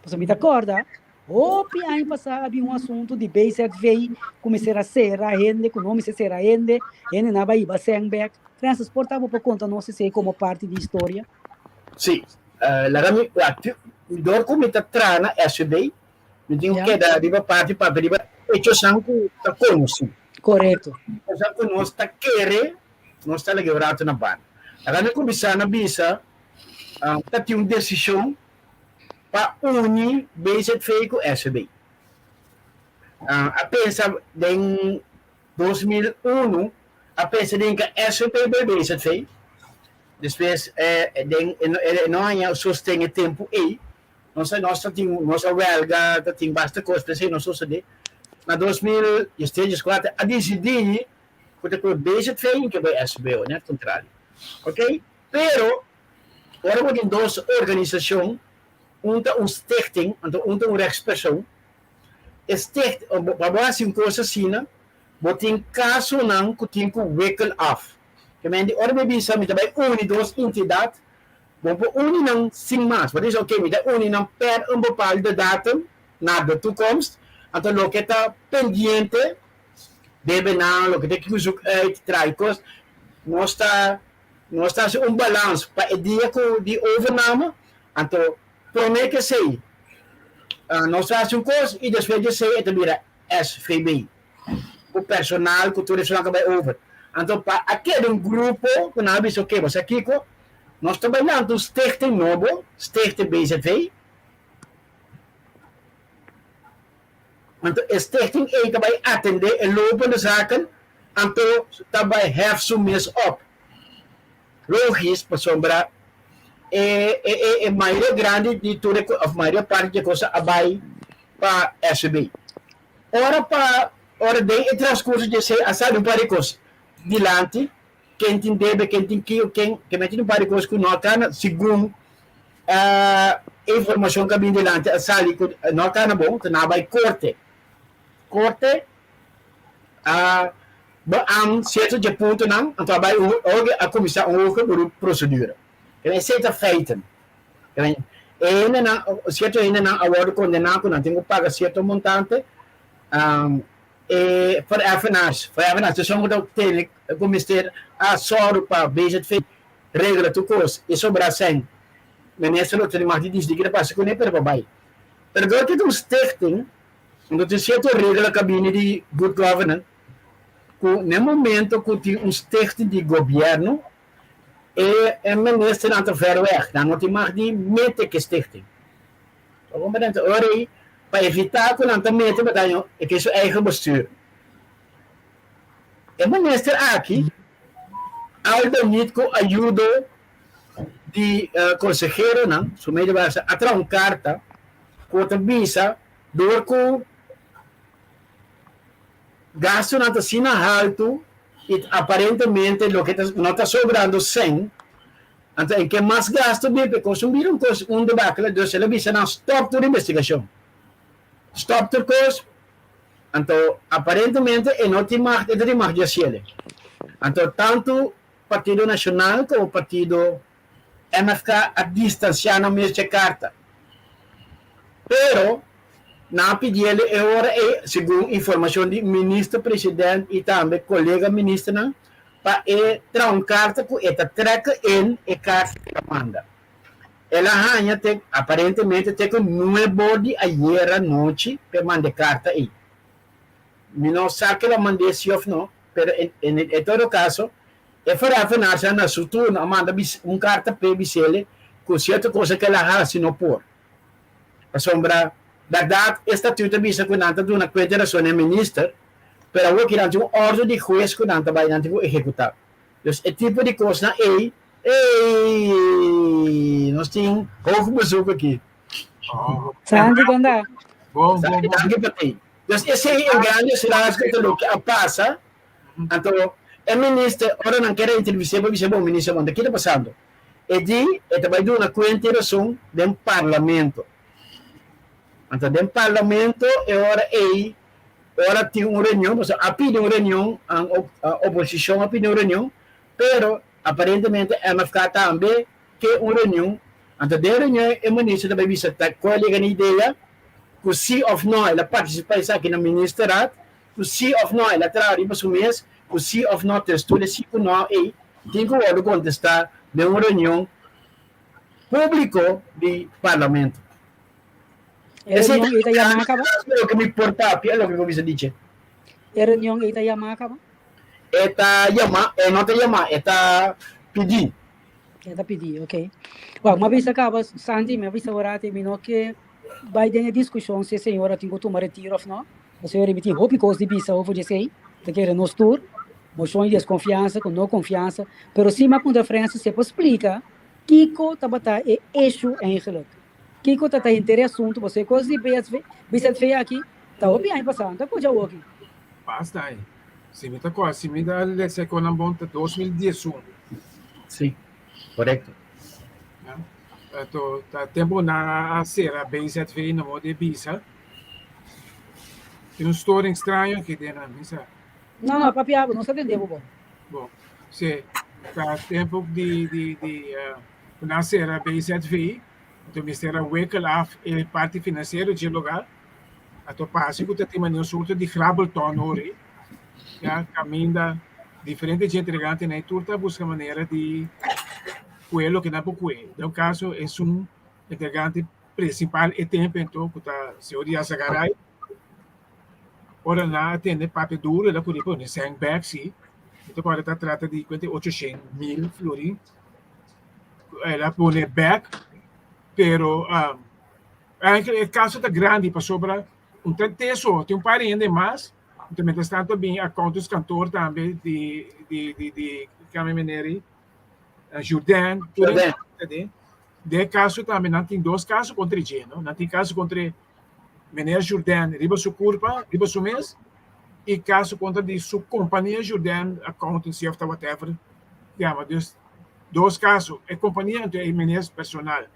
Pasobra mi ta kòrda, hopi aña pasá a bin un asuntu di BZV ku mester a sera hende, ku no mester sera hende, hendenan a bai hiba sèn bèk. Francis, por ta bo por konta nos esei komo parti di historia? Sí, laga mi wak, dor ku mi ta traha na SVB, Mi tin ku keda riba parti papia riba echosan ku ta konosí. Korekto. Echosan ku nos ta kere, nos ta laga e rato na banda. Laga mi kuminsá na bisa ta tin un desishon pa uni BZV ku SVB. A pensa den 2001 a pensa den ka SVB bai BZV, despues den e no haña sosten e tempu ei. Nos a nos ta tin nos a wèlga, ta tin basta kos p'esei no sosodé. Na 2013, dieskuater a disidí ku ta kohe BZV i ke bai SBO, nèt kontrario. Oké? Pero ora bo tin dos organisashon, un ta un stichting, anto un ta un rechtspersoon, e sticht pa bo hasi un kos asina, bo tin kasonan ku tin ku wikkel af. Ke men di ora mi bisa mi ta bai uni dos entidat, Bo por uni nan sin mas. Bo ta bisa, oke, mi ta uni nan per un bepaalde datum na de toekomst. Anto loke ta pendiente, debe nan, loke ta kizoek uit, traha kos, nos ta nos ta hasi un balans pa e dia ku di overname. Anto prome ku esei nos ta hasi un kos i despues di esei e ta bira SVB ku personal ku tur esnan ku bai over. Anto pa a keda un grupo ku nan a bisa oke, bo sa kiko? Nos ta bai lanta un stichting nobo, Stichting BZV. Anto e stichting ei ta bai atendé e lopende zaken, anto ta bai hef su mes op. Logis, pasobra e e e e mayoria grandi di tur e of mayoria parti di e cosa a bai pa SVB. Ora pa ora den e transcurso di esei a sali un par di cos dilanti, Ken tin debe, ken tin kio, ken ke mester tin un par di kos ku no a kana segun e informashon ku a bin dilanti a sali ku no a kana bon, ta nan a bai korte. Korte a beam sierto dje puntonan, anto a bai oge a kuminsá un hoge beroep prosedura. Esei ta feiten. E hendenan, sierto hendenan a wòrdu kondená ku nan tin ku paga sierto montante. E vereffenaars, vereffenaars, esun ku ta tene ku mester a sòru pa BZV regla tur kos i sobra sèn. Minister lo tene mag di disidí ke ta pasa kuné, pero pa bai. Pero dor ke ta un stichting, anto tin sierto regla ku a bini di good governance ku na e momento ku tin un stichting di gobièrnu e e ministernan ta ver wèg, nan no tin mag di mete ku e stichting. Bo comprende? Ora ei, pa evitá ku nan ta mete pa daño e ke su eigen bestuur. E minister aki Aldo nit ku ayudo di konseheronan, su medewerker, a traha un karta ku ta bisa dor ku gastunan ta asina haltu i aparentemente loke ta no ta sobrando sèn, anto en ke mas gastu bin p'e kos un bira un kos un debakle, dus el a bisa nan stòp tur investigashon, stòp tur kos. Anto aparentemente e no tin mag, e ta tin mag di hasiele. Anto tantu Partido Nacional como Partido MFK a distancia nan mes dje carta. Pero nan a pidiele e ora ei, segun informacion di Minister President y tambe colega ministernan, pa e traha un carta cu e ta trekke in e carta cu el a manda. El a haña te aparentemente te ku nuebor di ayera anochi p'e manda e karta ei. Mi no sa ku el a mand'é si òf no, pero en e todo kaso e verheffenaar na su turno a manda un karta p'e bis'el ku sierto kosa ku el a hasi no por. Pasobra bèrdat e statuut ta bisa ku nan ta duna kuenta i rason na e minister, pero awor ki nan tin un òrdu di hues ku nan ta bai nan tin ku ehekutá. Dus e tipo di kosnan ei, ey, nos tin hoog bezoek aki. Sandy, kon ta? Bon, bon, bon. Danki pa ti. Dus esei en grandes rasgos ta loke a pasa. Anto e minister, ora nan kere entrevist'é pa bisa, bon minister, bon, ta ki ta pasando? E di, e ta bai duna kuenta i rason den parlamento. Anto den parlamento e ora ei Ora tin un reunion, pasobra a pidi un reunion, oposicion a pidi un reunion, pero aparentemente MFK tambe ke un reunion. Anto den e reunion e minister ta bay bisa ta cual yega na idea cu si of no el a participa esaki na ministerraad, cu si of no el a traha riba su mes, cu si of no testuur e si cu no ey tin cu wordo contesta den un reunion publico di parlamento. E reunion ei ta yamá kaba? Loke mi por papia, loke mi por bisa diche. E reunion ei ta yamá kaba? E ta yamá, e no ta yamá, e ta pidí. E ta pidí, ok. Wak, mi a bisa kaba, Sandy, mi a bisa ora te mi no ke bai den e diskushon si e señora tin ku tuma retiro òf no. Pasobra mi tin hopi kos di bisa over di esei, ta kere nos tur, moshon di deskonfiansa ku no konfiansa, pero si mi a puntra Francis si e por splika kiko tabata e issue eigenlijk. Kiko ta ta henter e asuntu pasobra e kos di BSV, BZV aki ta hopi aña pasá, no ta kochi awoki. Basta ai. Si mi ta kòrda, si mi ta lesa e konan bon ta 2011. Sí, korekto. Ya. Anto ta tempu nan a sera BZV na modo di bisa. Tin un storing straño aki den nan, mi sa. No, no, papia bo, nos ta tende bo bon. Bon, sí, ta tempu di di di ku nan a sera BZV. Anto mester a wikkel af e parti financiero dje lugar. Anto parse ku ta tin manera un sorto di grabbelton ori, ya, kaminda diferente dje entregantenan e tur ta buska manera di kue loke nan por kue. Den un kaso esun entregante principal e tempo anto ku ta señor Diaz-Agaray, ora nan a tende papia duro el a kuri pone sèn bèk si, mi ta kòrda ta trata di kuenta 800,000 florin. El a pone bek, pero um, eigenlijk e caso ta grandi pasobra un ta teso, tin un par di hende mas, entonces mientras tanto bin accountantskantoor tambe di di di di kami meneri Jourdain, tur Jourdain. hende den e caso tambe nan tin dos caso contra dje, no? Nan tin caso contra meneer Jourdain riba su curpa, riba su mes, y caso contra di su compania Jourdain Accountancy of ta whatever yama. Dus dos caso, e compania anto e meneer personal.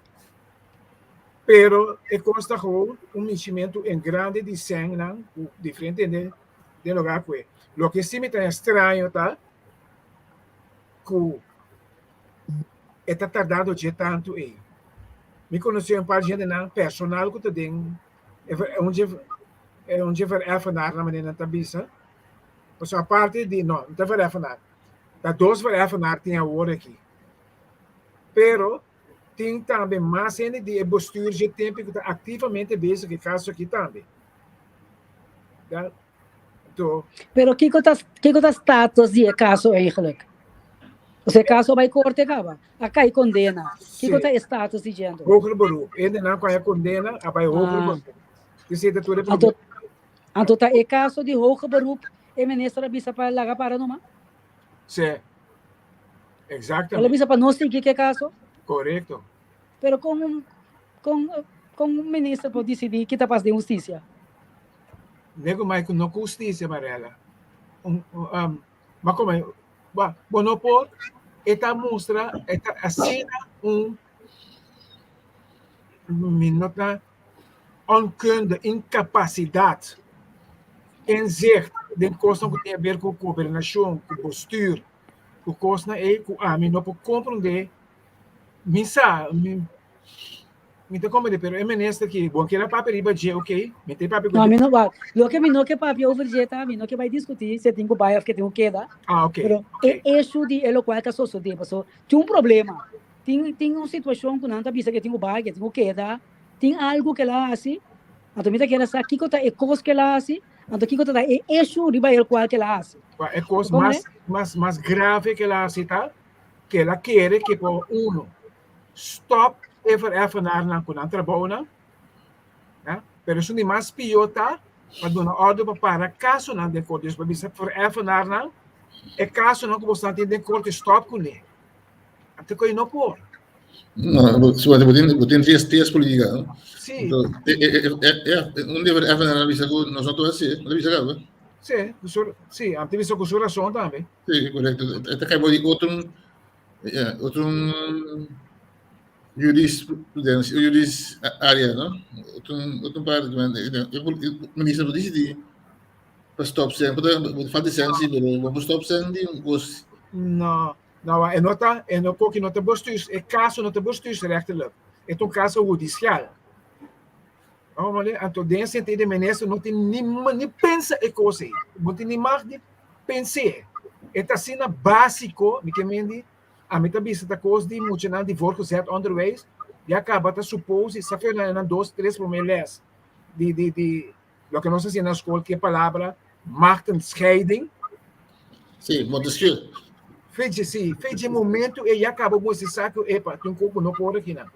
Pero e cos ta gewoon un michimento en grande di sengnan cu diferente hende den lugar cu e. Loke si mi ta extraño ta cu e ta tardado dje tanto ey. Mi conoce un par di hendenan personal cu ta den un dje un dje vereffenaar na manera nan ta bisa. Pasobra aparte di, no, no ta vereffenaar. Ta dos vereffenaar tin awor aki. Pero tin tambe mas hende di e bestuur dje tempo cu ta activamente bezig cu e caso aki tambe. Ya, to. Pero kiko ta kiko ta status di e caso eigenlijk? Osea e caso a bai corte caba, a cay condena. Kiko Sí. ta e status di dje anto? Hoger beroep. Hendenan cu haya condena a bai hoger Ah. beroep. Esey ta tur e Anto problema. anto ta e caso di hoger beroep e minister a bisa pa laga para numa? Sí. Exactamente. El a bisa pa no sigui ku e kaso. Korekto. Pero kon un kon kon un minister por disidí ki ta pas den hustisia? Nego mai ku no ku hustisia, Mariela. Un, um, ma kome, ba, bo no por, e ta mustra, e ta asina un, mi no ta onkunde, inkapasidat, inzicht den kosnan ku tin aber ku gobernashon, ku bestuur, ku kosnan ei ku ami no por komprondé. Mi sa, mi, mi ta komprendé, pero e minister ki bo kier a papia riba dje, ok, mi ta papia ku No, mi no wak. Loke mi no ke papia over dje ta, mi no ke bai diskutí si e tin ku bai òf ke tin ku keda. Ah, ok, Pero ok. e issue di e lokual ta sosodé, paso tin un problema. Tin tin un situashon ku nan ta bisa ke tin ku bai, ke tin ku keda. Tin algu ke el a hasi, anto mi ta kere sa kiko ta e kos ke el a hasi, anto kiko ta e issue riba el kual ke el a hasi. Wak, e kos mas, mas, mas grave ke el a hasi ta ke el a kere ke por uno stop e vereffenaarnan ku nan trabounan, ya, pero esun di mas pió ta pa duna òrdu pa para kasonan den korte. Dus pa bisa vereffenaarnan e kasonan ku boso tin den korte stop kuné. Anto ku e no por. No, suerte, bo tin, bo tin tres política, no? Sí. Anto, e, e, e, e, e, un de vereffenaar a bisa ku nos no ta hasi, no ta bisa kaba. Sí, ku su, sí, a bisa ku su rason tambe. Sí, korekto. E ta kai bo di otro, ja, otro jurisprudencia, juris área, no? Otro, otro parte, e minister por disidí pa stop send, por falta di send sí, pero bo stop send di un kos. No, no, e no ta, e no koki no ta bestuurs, e kaso no ta bestuursrechtelijk. E ta un kaso hudisial. Anto den e sentido e minister no tin ni ni pensa e kos ei. No tin ni mag di pens'é. E ta asina básiko, mi ke mindi, ami ta bisa ta kos di muchanan di voortgezet onderwijs, ya kaba ta suppose i sa fe nan nan dos tres promé lès di di di loke nos a siña na skol ke palabra machtenscheiding. Sí, Montesquieu. Fechi sí, fechi e momento ei ya kaba bo sa ku epa tin kos ku no por akinan.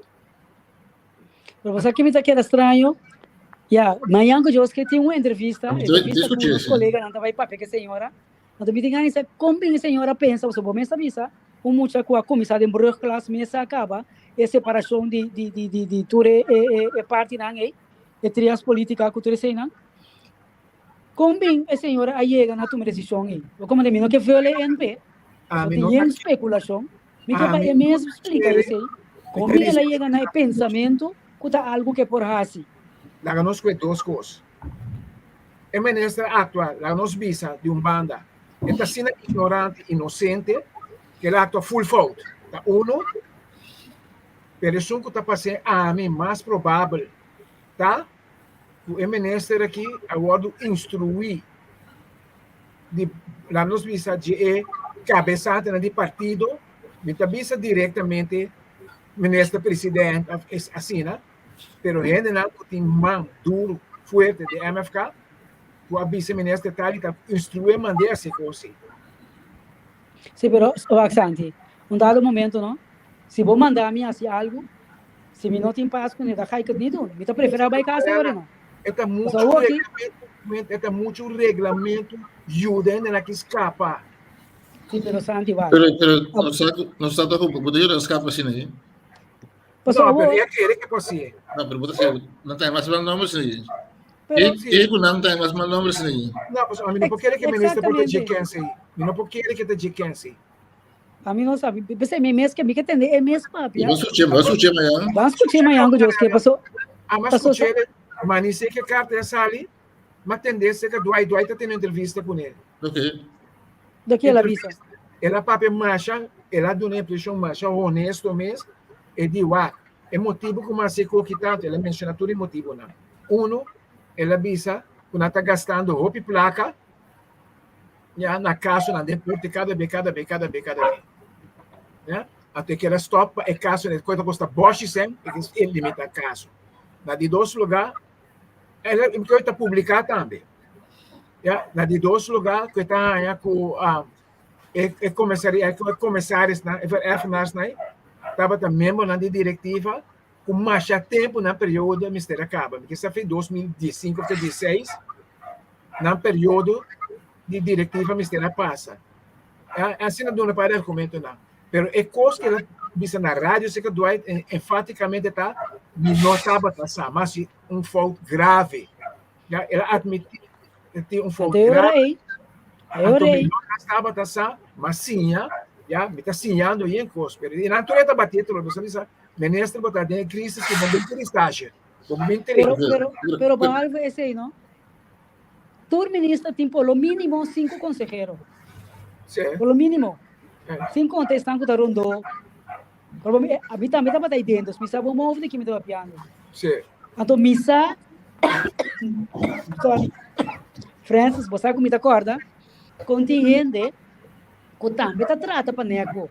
Pero bo sa ke mi ta keda straño? Ya, mañan ku Dios ke tin un entrevista, entrevista ku nos koleganan ta bai papia ku e señora. Anto mi tin gana di sa kon bin e señora pensa, pasobra bo mes ta bisa un mucha ku a kuminsá den brugklas mes a kaba e separashon di di di di di tur e e e partinan ei, e trias politica ku tur eseinan. Kon bin e señora a yega na tuma e desishon ei? Bo komand'é mi no ke viola e NP, pasobra tin yen spekulashon. Mi ke pa e mes splika esei. Kon bin el a yega na e pensamentu ku ta algu ku e por hasi? Laga nos kue dos kos. E minister aktual, laga nos bisa di un banda, e ta asina ignorante, inosente, ku el a aktua full fout. Ta uno. Pero esun ku ta pas'é ami mas probabel ta ku e minister aki a wòrdu instruí di laat nos bisa dje e kabesantenan di partido, mi ta bisa direktamente minister president of es asina, pero hendenan ku tin man duru fuerte di MFK ku a bisa minister tal i tal, instrué mand'é hasi kos ei. Sí, pero wak Santi, un dado momento no, si bo manda mi hasi algu, si mi no tin pas kuné ta ga ik het niet doen. Mi ta preferá bai kas e ora no. E ta muchu reglamento, e ta muchu reglamento yuda hende ki skapa. Sí, pero Santi wak. Pero, pero no sa, no sa ta bo ta yuda skapa asina, eh? Paso No, pero e kere ke pasie. No, pero bo ta sê, nan ta mas mal nomber asina. Pero, E ku nan ta mas mal nomber asina. No, pues ami no por kere ke minister por ta dje kense. Mi no por kere ke ta dje kense. Ami no sabi. P'esei mi mes ke mi ke tende e mes papia. Bo skuch'é, bo skuch'é mañan. Ban skuch'é mañan ku Dios ke paso. Ama skuch'é, ma ni sé ke karta ya sali, ma tende sé ke Dwight Dwight ta tene entrevista kuné. Ok. Do ke el a bisa? El a papia masha, el a duna impreshon masha honesto mes, e di wak, e motibu ku mi a hasi koki tantu, el a menshoná tur e motibunan. Uno, el a bisa ku nan ta gastando hopi plaka Ya, na kasonan den korte kada be, kada be, kada be, kada be. Ya, anto e keda stop pa e kaso e kos ta kosta boshi sen, e ke e limita kaso. Na di dos lugá, el e kos ta publiká tambe. Ya, na di dos lugá ku e ta haña ku e e komisaria e komisarisnan, e vereffenaarsnan tabata miembronan di direktiva ku masha tempu nan periodo mester a kaba. Mi ke sa fin 2015 òf 16 nan periodo di direktiva mester a pasa. Asina duna par argumentonan. Pero e kos ku el a bisa na radio Señor Dwight enfátikamente ta mi no tabata sa, mas si un fout grave. Ya, el a admití e tin un fout grave. Anto mi no tabata sa, ma siña, ya, mi ta siñando yen kos. Pero i nan tur e ta bati e trobe, bisa, minister bo ta den e crisis ku bo bin tene stage, bo bin tene. Pero, pero, pero behalve esei, no? Tur minister tin por lo mínimo sinku konsehero. Sí. Por lo mínimo. Sin konta esnan ku ta rondó. Pero mi, a mi tambe tabata ahí dentro, mi sa bon bon di ki mi ta papiando. Sí. Anto mi sa, sorry, Francis, bo sa ku mi ta kòrda, kon tin hende ku tambe ta trata pa nèk bo.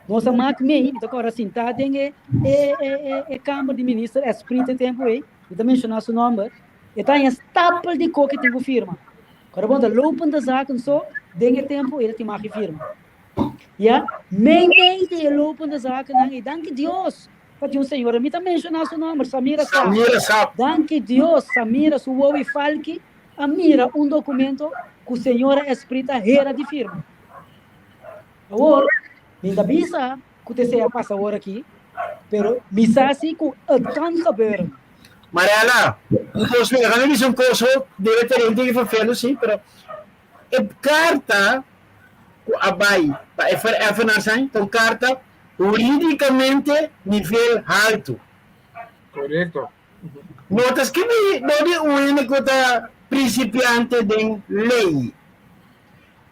Nos a mak mei, mi ta kòrda sintá den e, e, e, e, e kamber di minister Esprit e tempu ei, mi ta menshoná su nòmber, e ta haña stapel di koki tin ku firma. Kòrda bon ta lopende zaken so, den e tempu ei ta tin mag di firma. Ya, mei mei di e lopende zakennan ei, danki Dios pa tin un señora, mi ta menshoná su nòmber, Samira Saab. Samira Saab. Danki Dios, Samira su wowo i falki a mira un documento cu señora Esprit a hera di firma. Awor, mi ta bisa cu te sea pasa awor aki, pero mi sa si cu het kan gebeuren. Mariana, un cos mi a bisa un cos ho, debe ter hende ki vervelen si, pero e carta cu a bay pa e vereffenaar zijn, ta un carta huridicamente nivel halto. Correcto. No ta skibí dor di un hende ku ta prinsipiante den lei.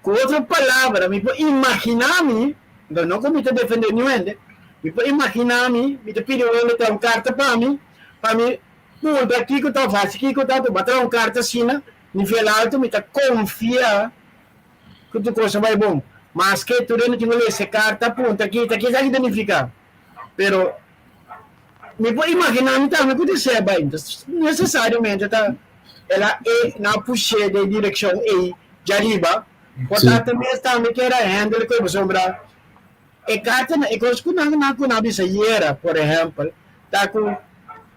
Ku otro palabra, mi por imaginá mi, anto no ku mi ta defendé niun hende, mi por imaginá mi, mi ta pidi un hende traha un karta pa mi, pa mi puntra kiko ta òf hasi kiko ta, anto bo a traha un karta asina, nivel alto, mi ta konfia ku tur kos a bai bon. Maske tur hende tin ku lesa e karta, puntra kita, kiko esaki ta nifiká. Pero Mi por imaginá mi tambe ku ta ser bai, nesesariamente ta el a e nan a push'é den e direkshon ei djariba, por ta mes tambe keda hèndel ku e pasobra e kartanan, e kos ku nan nan ku nan a bisa yera, por ehèmpel, ta ku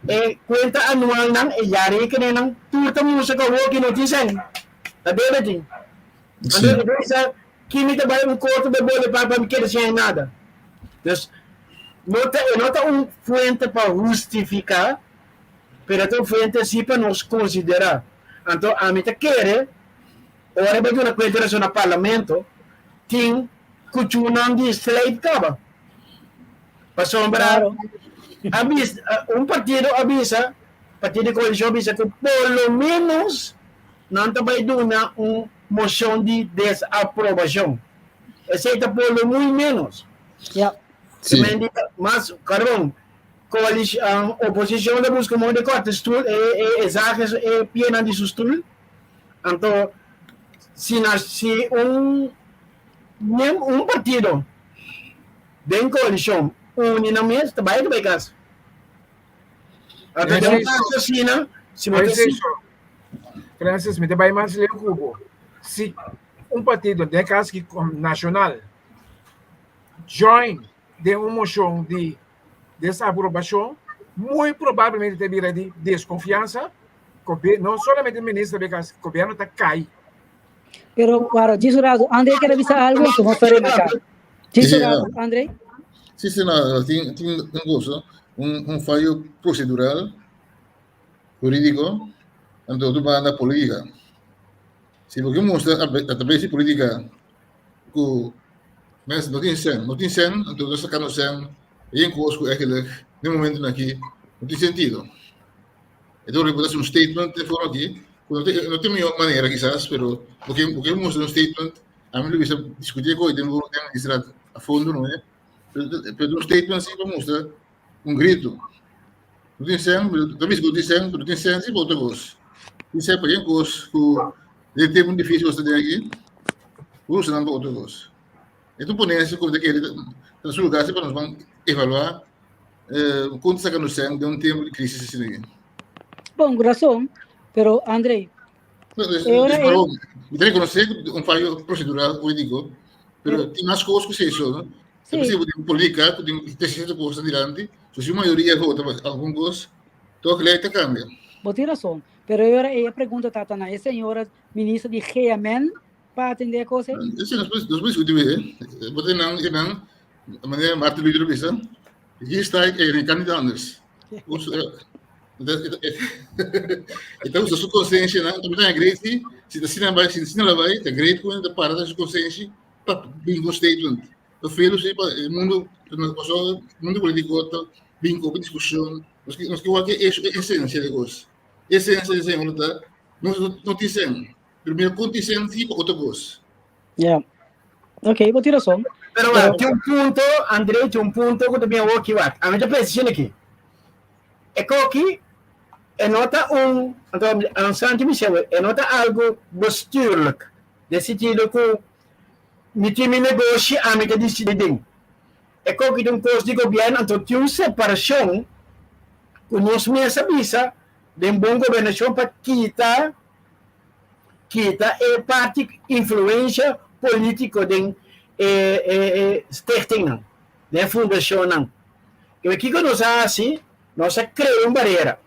e kuenta anualnan, e jaarrekeninnan, tur ta mustra ku awor ki no tin sèn, ta debe tin. Anto e ta bisa Ki mi ta bai un korto be bole pa pa mi keda sin hay nada. Dus no ta e no ta un fuente pa hustifiká, pero e ta un fuente si pa nos konsiderá. Anto ami ta kere ora bo duna kuenta di rason na parlamento tin kuchunan di slijp kaba. Pasobra a bisa un partido a bisa, partido di koalishon a bisa ku por lo menos nan ta bai duna un mocion di desaprobacion. Esey ta por lo muy menos. Ja. Sí. Men di mas, carbon, coalici-, oposicion ta busca modo di corta stoel, e, e, e zaag e pienan di su stoel. Anto, si na, si un, un partido den coalicion uni nan mes, ta bai ta bai cas. Anto, den un caso asina, si bo ta si. Francis, mi ta bai mas leu ku bo. Si un partido, den e kaso aki Nashonal, join den un moshon di desaprobashon, muy probablemente ta bira di deskonfiansa, no solamente minister, gobierno ta kai. Pero, claro, djis un rato, André quiere bisa algo, su no está acá. Djis un rato, André. Sí, sí, no, tin, tin un cosa, un, un fallo procedural hurídiko, anto otro banda polítika. Si bo ke mustra a traves di polítika ku mes no tin sèn, no tin sèn, anto nos saka nos sèn den kos ku eigenlijk den momentunan aki no tin sentido. E ta por hasi un statement den forma aki ku no no tin mihó manera kisas, pero bo ke bo ke mustra un statement, ami lo bisa diskutí e kos den den minister a fondo no e, pero un statement si pa mustra un gritu. No tin sèn, ta bisa ku no tin sèn, pero tin sèn si pa otro kos. Tin sèn pa yen kos ku den tempu difísil ku nos ta den aki, por usa nan pa otro kos. E ta un ponencia ku mi ta kere ta na su lugar si pa nos ban evaluá kon ta saka nos sèn den un tempu di krisis asina aki. Bon, rason, pero André, e ora ei... Mi ta rekonosé ku un fayo prosedural hurídiko, pero tin mas kos ku esei, no? Sí. Ta posibel tin polítika ku tin 300 kos dilanti, so si mayoria vota pa algun kos, tok lei ta kambia. Bo tin rason, pero e ora ei e pregunta ta ta na e señora minister di GMN pa atende e kos ei? Esei nos por nos por diskuti eh. Bo tin nan e nan. Manera Martin Luther bisa, hier sta ik en ik kan niet anders. E ta usa su konsenshi, no? Tambe ta great si, si ta sina bai, si sina la bai, ta great ku ta para su konsenshi pa bin ku statement. Ta felu si pa e mundu, paso mundu politiko ta bin ku diskushon, nos ke nos ke wak e esensia di kos. Esensia di señor ta, nos no tin sen, pero mira kon tin sen si pa otro kos. Ja. Ok, bo tin rason. Pero wak, tin un punto, André, tin un punto ku ta bin awor aki wak. Ami ta pensa asina aki. E koki e no ta un, anto Santi mi sey, e no ta algo bestuurlijk. Den sentido ku mi tin mi negoshi, ami ta disidi den. E koki ta un kos di gobièrnu, anto tin un separashon ku nos mes a bisa den bon gobernashon pa kita kita e parti influensha polítiko den e e stichtingnan, den e fundashonnan. Kiko kiko nos a hasi? Nos a krea un barera.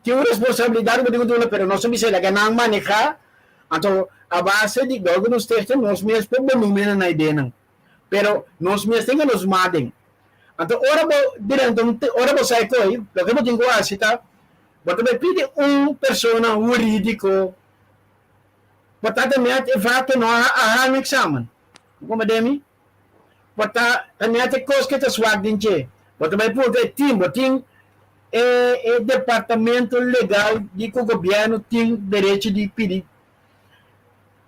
Tin un responsabilidat ku bo tin ku duna, pero nos a bisa laga nan manehá, anto a base di dor ku nos stichting nos mes por benoemen nan ideanan. Pero nos mes tin ku nos maden. Anto ora bo drenta un ora bo sai koi, loke bo tin ku hasi ta Bo ta bai pidi un persona hurídiko pa ta ta net e vak no a haña eksamen. Bo komprende mi? Bo ta ta net e kos ke ta swak den dje. Bo ta bai puntra e tim, bo tin e e departamento legal di ku gobièrnu tin derecho di pidi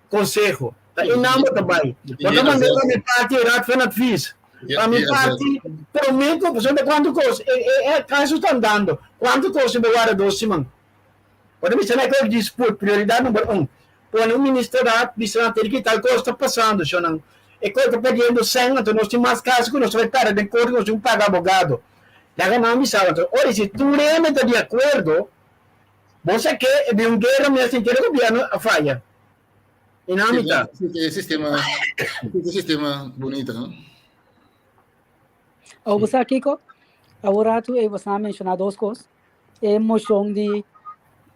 konseho. Ta e nan bo ta bai. Bo ta manda pa mi parti e Raad van Advies. Pa mi parti promé ku pasobra kuantu kos e e kaso ta andando. Kuantu kos bo warda dos siman. Bo ta bisa nan ku disput prioridat number un. Pone un ministerraad bisa nan tene ki tal kos ta pasando shonnan. E kos ta perdiendo sèn anto nos tin mas kaso ku nos ta bai pèrdè den korte nos tin ku paga abogado. Laga nan bisa anto ora si tur hende ta di akuerdo Bo sa ke e bin un guera mes henter e gobierno a faya. I nan mitad. Sí, e sistema, e sistema bunita, no? Awor bo sa kiko? Awor ratu e bo sa menshoná dos kos. E moshon di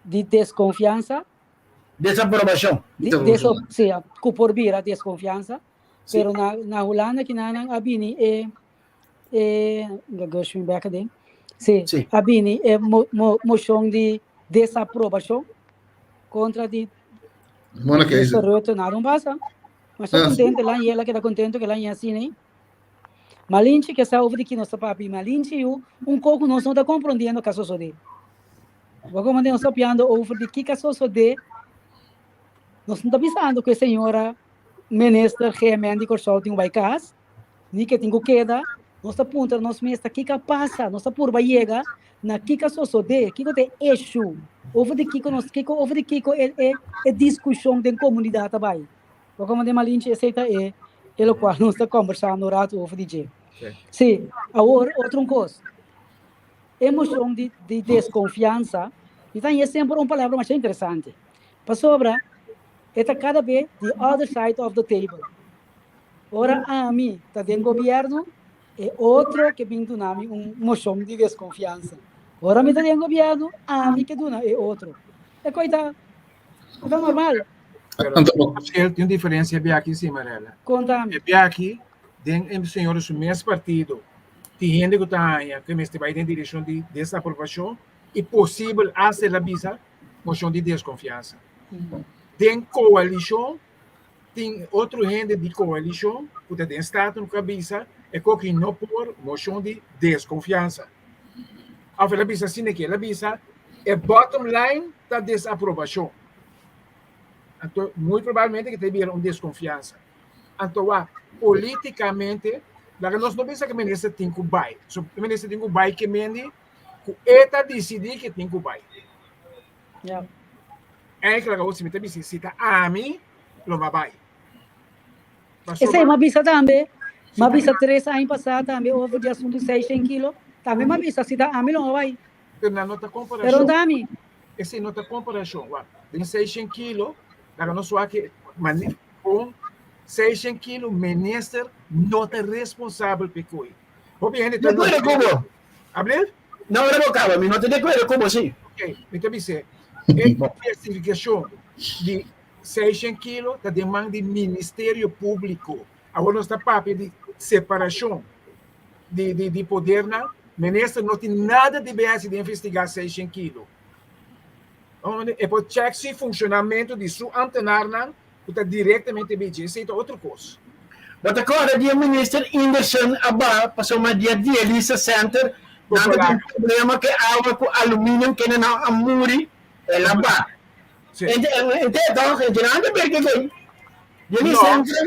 di deskonfiansa. Desaprobashon. Di, deso, sí, ku por bira deskonfiansa. Pero na na Hulanda kinanan a bini e e Gershwin bek aden. Sí, Sí. a bini e mo, mo, moshon di desaprobashon kontra di Mona Minister Keizer. Rutte. Nada un pasa. Ma sta Ah, sí. kontento, lan yela keda kontento ke lan ya asina ei. Malinchi ke sa over di ki nos ta papia. Malinchi yu un koko nos no ta komprondiendo ka sosodé. Bo komandé nos ta papiando over di ki ka sosodé. Nos no ta bisando ku e señora minister GMN di Kòrsou tin ku bai kas. Ni ke tin ku keda, nos ta puntra nos mes ta kiko a pasa, nos ta purba yega na kiko a sosodé, kiko ta e issue, over di kiko nos, kiko over di kiko e e e diskushon den komunidat ta bai. Bo komo den Malinche esei ta e e lokual nos ta kombersando un ratu over di dje. Sí, awor otro un kos, e moshon di di deskonfiansa, mi ta haña semper un palabra masha interesante, pasobra e ta kada be the other side of the table. Ora ami ta den gobierno, e otro ke bin duna mi un moshon di deskonfiansa. Ora mi ta den gobierno, ami ke duna e otro. E koi ta e ta normal. Pero tin un diferensia biaki si, Marella. Konta mi. E biaki den e señor su mes partido tin hende ku ta haña ku mester bai den direkshon di desaprobashon i posibel asta el a bisa moshon di deskonfiansa. Den koalishon Tin otro hende di koalishon ku ta den Staten ku a bisa e koki no por moshon di deskonfiansa. Òf el a bisa asina ke el a bisa e bottom line ta desaprobashon. Anto muy probablemente ke ta bira un deskonfiansa. Anto wak politikamente laga nos no bisa ku e minister tin ku bai. So e minister tin ku bai ke mende ku e ta disidí ke tin ku bai. Ja. Eigenlijk awor si mi ta bisa si ta ami lo ma bai. Esei m'a bisa tambe. M'a bisa tres aña pasá tambe over di asuntu seishen kilo. Tambe m'a bisa si ta ami lo ma bai. Pero nan no ta Pero komparashon. ta ami. Esei no ta komparashon. Wak, den seishen kilo, laga nos wak e mane kon seishen kilo minister no ta responsabel p'e koi. Hopi hende ta De acuerdo ku bo. Ablief? No, ora bo kaba, mi no ta di akuerdo ku bo si. Ok, mi ta bis'é, e investigashon di seishen kilo ta den man di Ministerio Públiko. Awor nos ta papia di separashon di di di podernan, minister no tin nada di bay hasi di investigá seishen kilo. E por check si funshonamentu di su ambtenarnan ku ta direktamente bay dje, esei ta otro kos. Bo ta kòrda di e minister Inderson a baha pasobra di e dialisa center nan ta tin problema ku e awa ku aluminium kende nan a muri el a baha. Ente tòg e grande berke kei dialisa center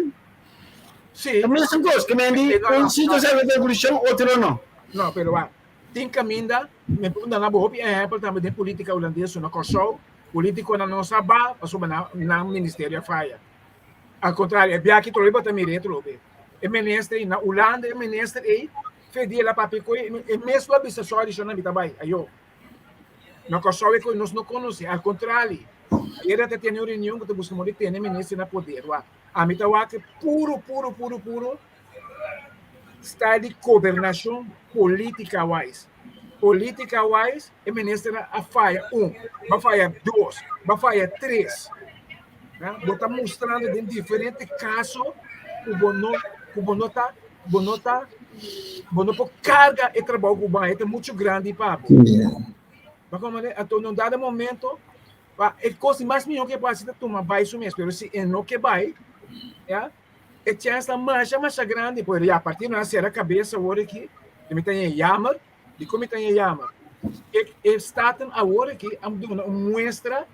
ta mesun kos ke men di un sitio sa habi konklushon otro no. No pero wak tin kaminda mi por duna bo hopi ehèmpel tambe den politika hulandes na Kòrsou politikonan no sa baha pasobra nan ministerio a faya. Al kontrario, e biaha aki trobe bo ta mira e trobe. E minister ei na Hulanda, e minister ei, fe di el a papia ku e, e mes lo a bisa sòri shon nan mi ta bai, ayo. Na Kòrsou e koe nos no konosé, al kontrali, ayera ta tene un reunion ku ta buska modo di tene minister na poder, wak. Ami ta wak puro, puro, puro, puro style di gobernashon politica wise. Politica wise e minister a faya un, ba faya dos, ba faya tres. Bo ta mustrando den diferente kaso ku bo no ku bo no ta bo no ta bo no por karga e trabou ku bo haña ta muchu grandi pa bo. Bo komprende? Anto na un dado momento pa e kos di mas mihó ku e por hasi ta tuma bai su mes, pero si e no ke bai ya e chèns ta masha masha grandi por ya partido nan a sera kabes awor aki mi ta haña yamer. Dikon mi ta haña yamer? E e Staten awor aki a duna un muestra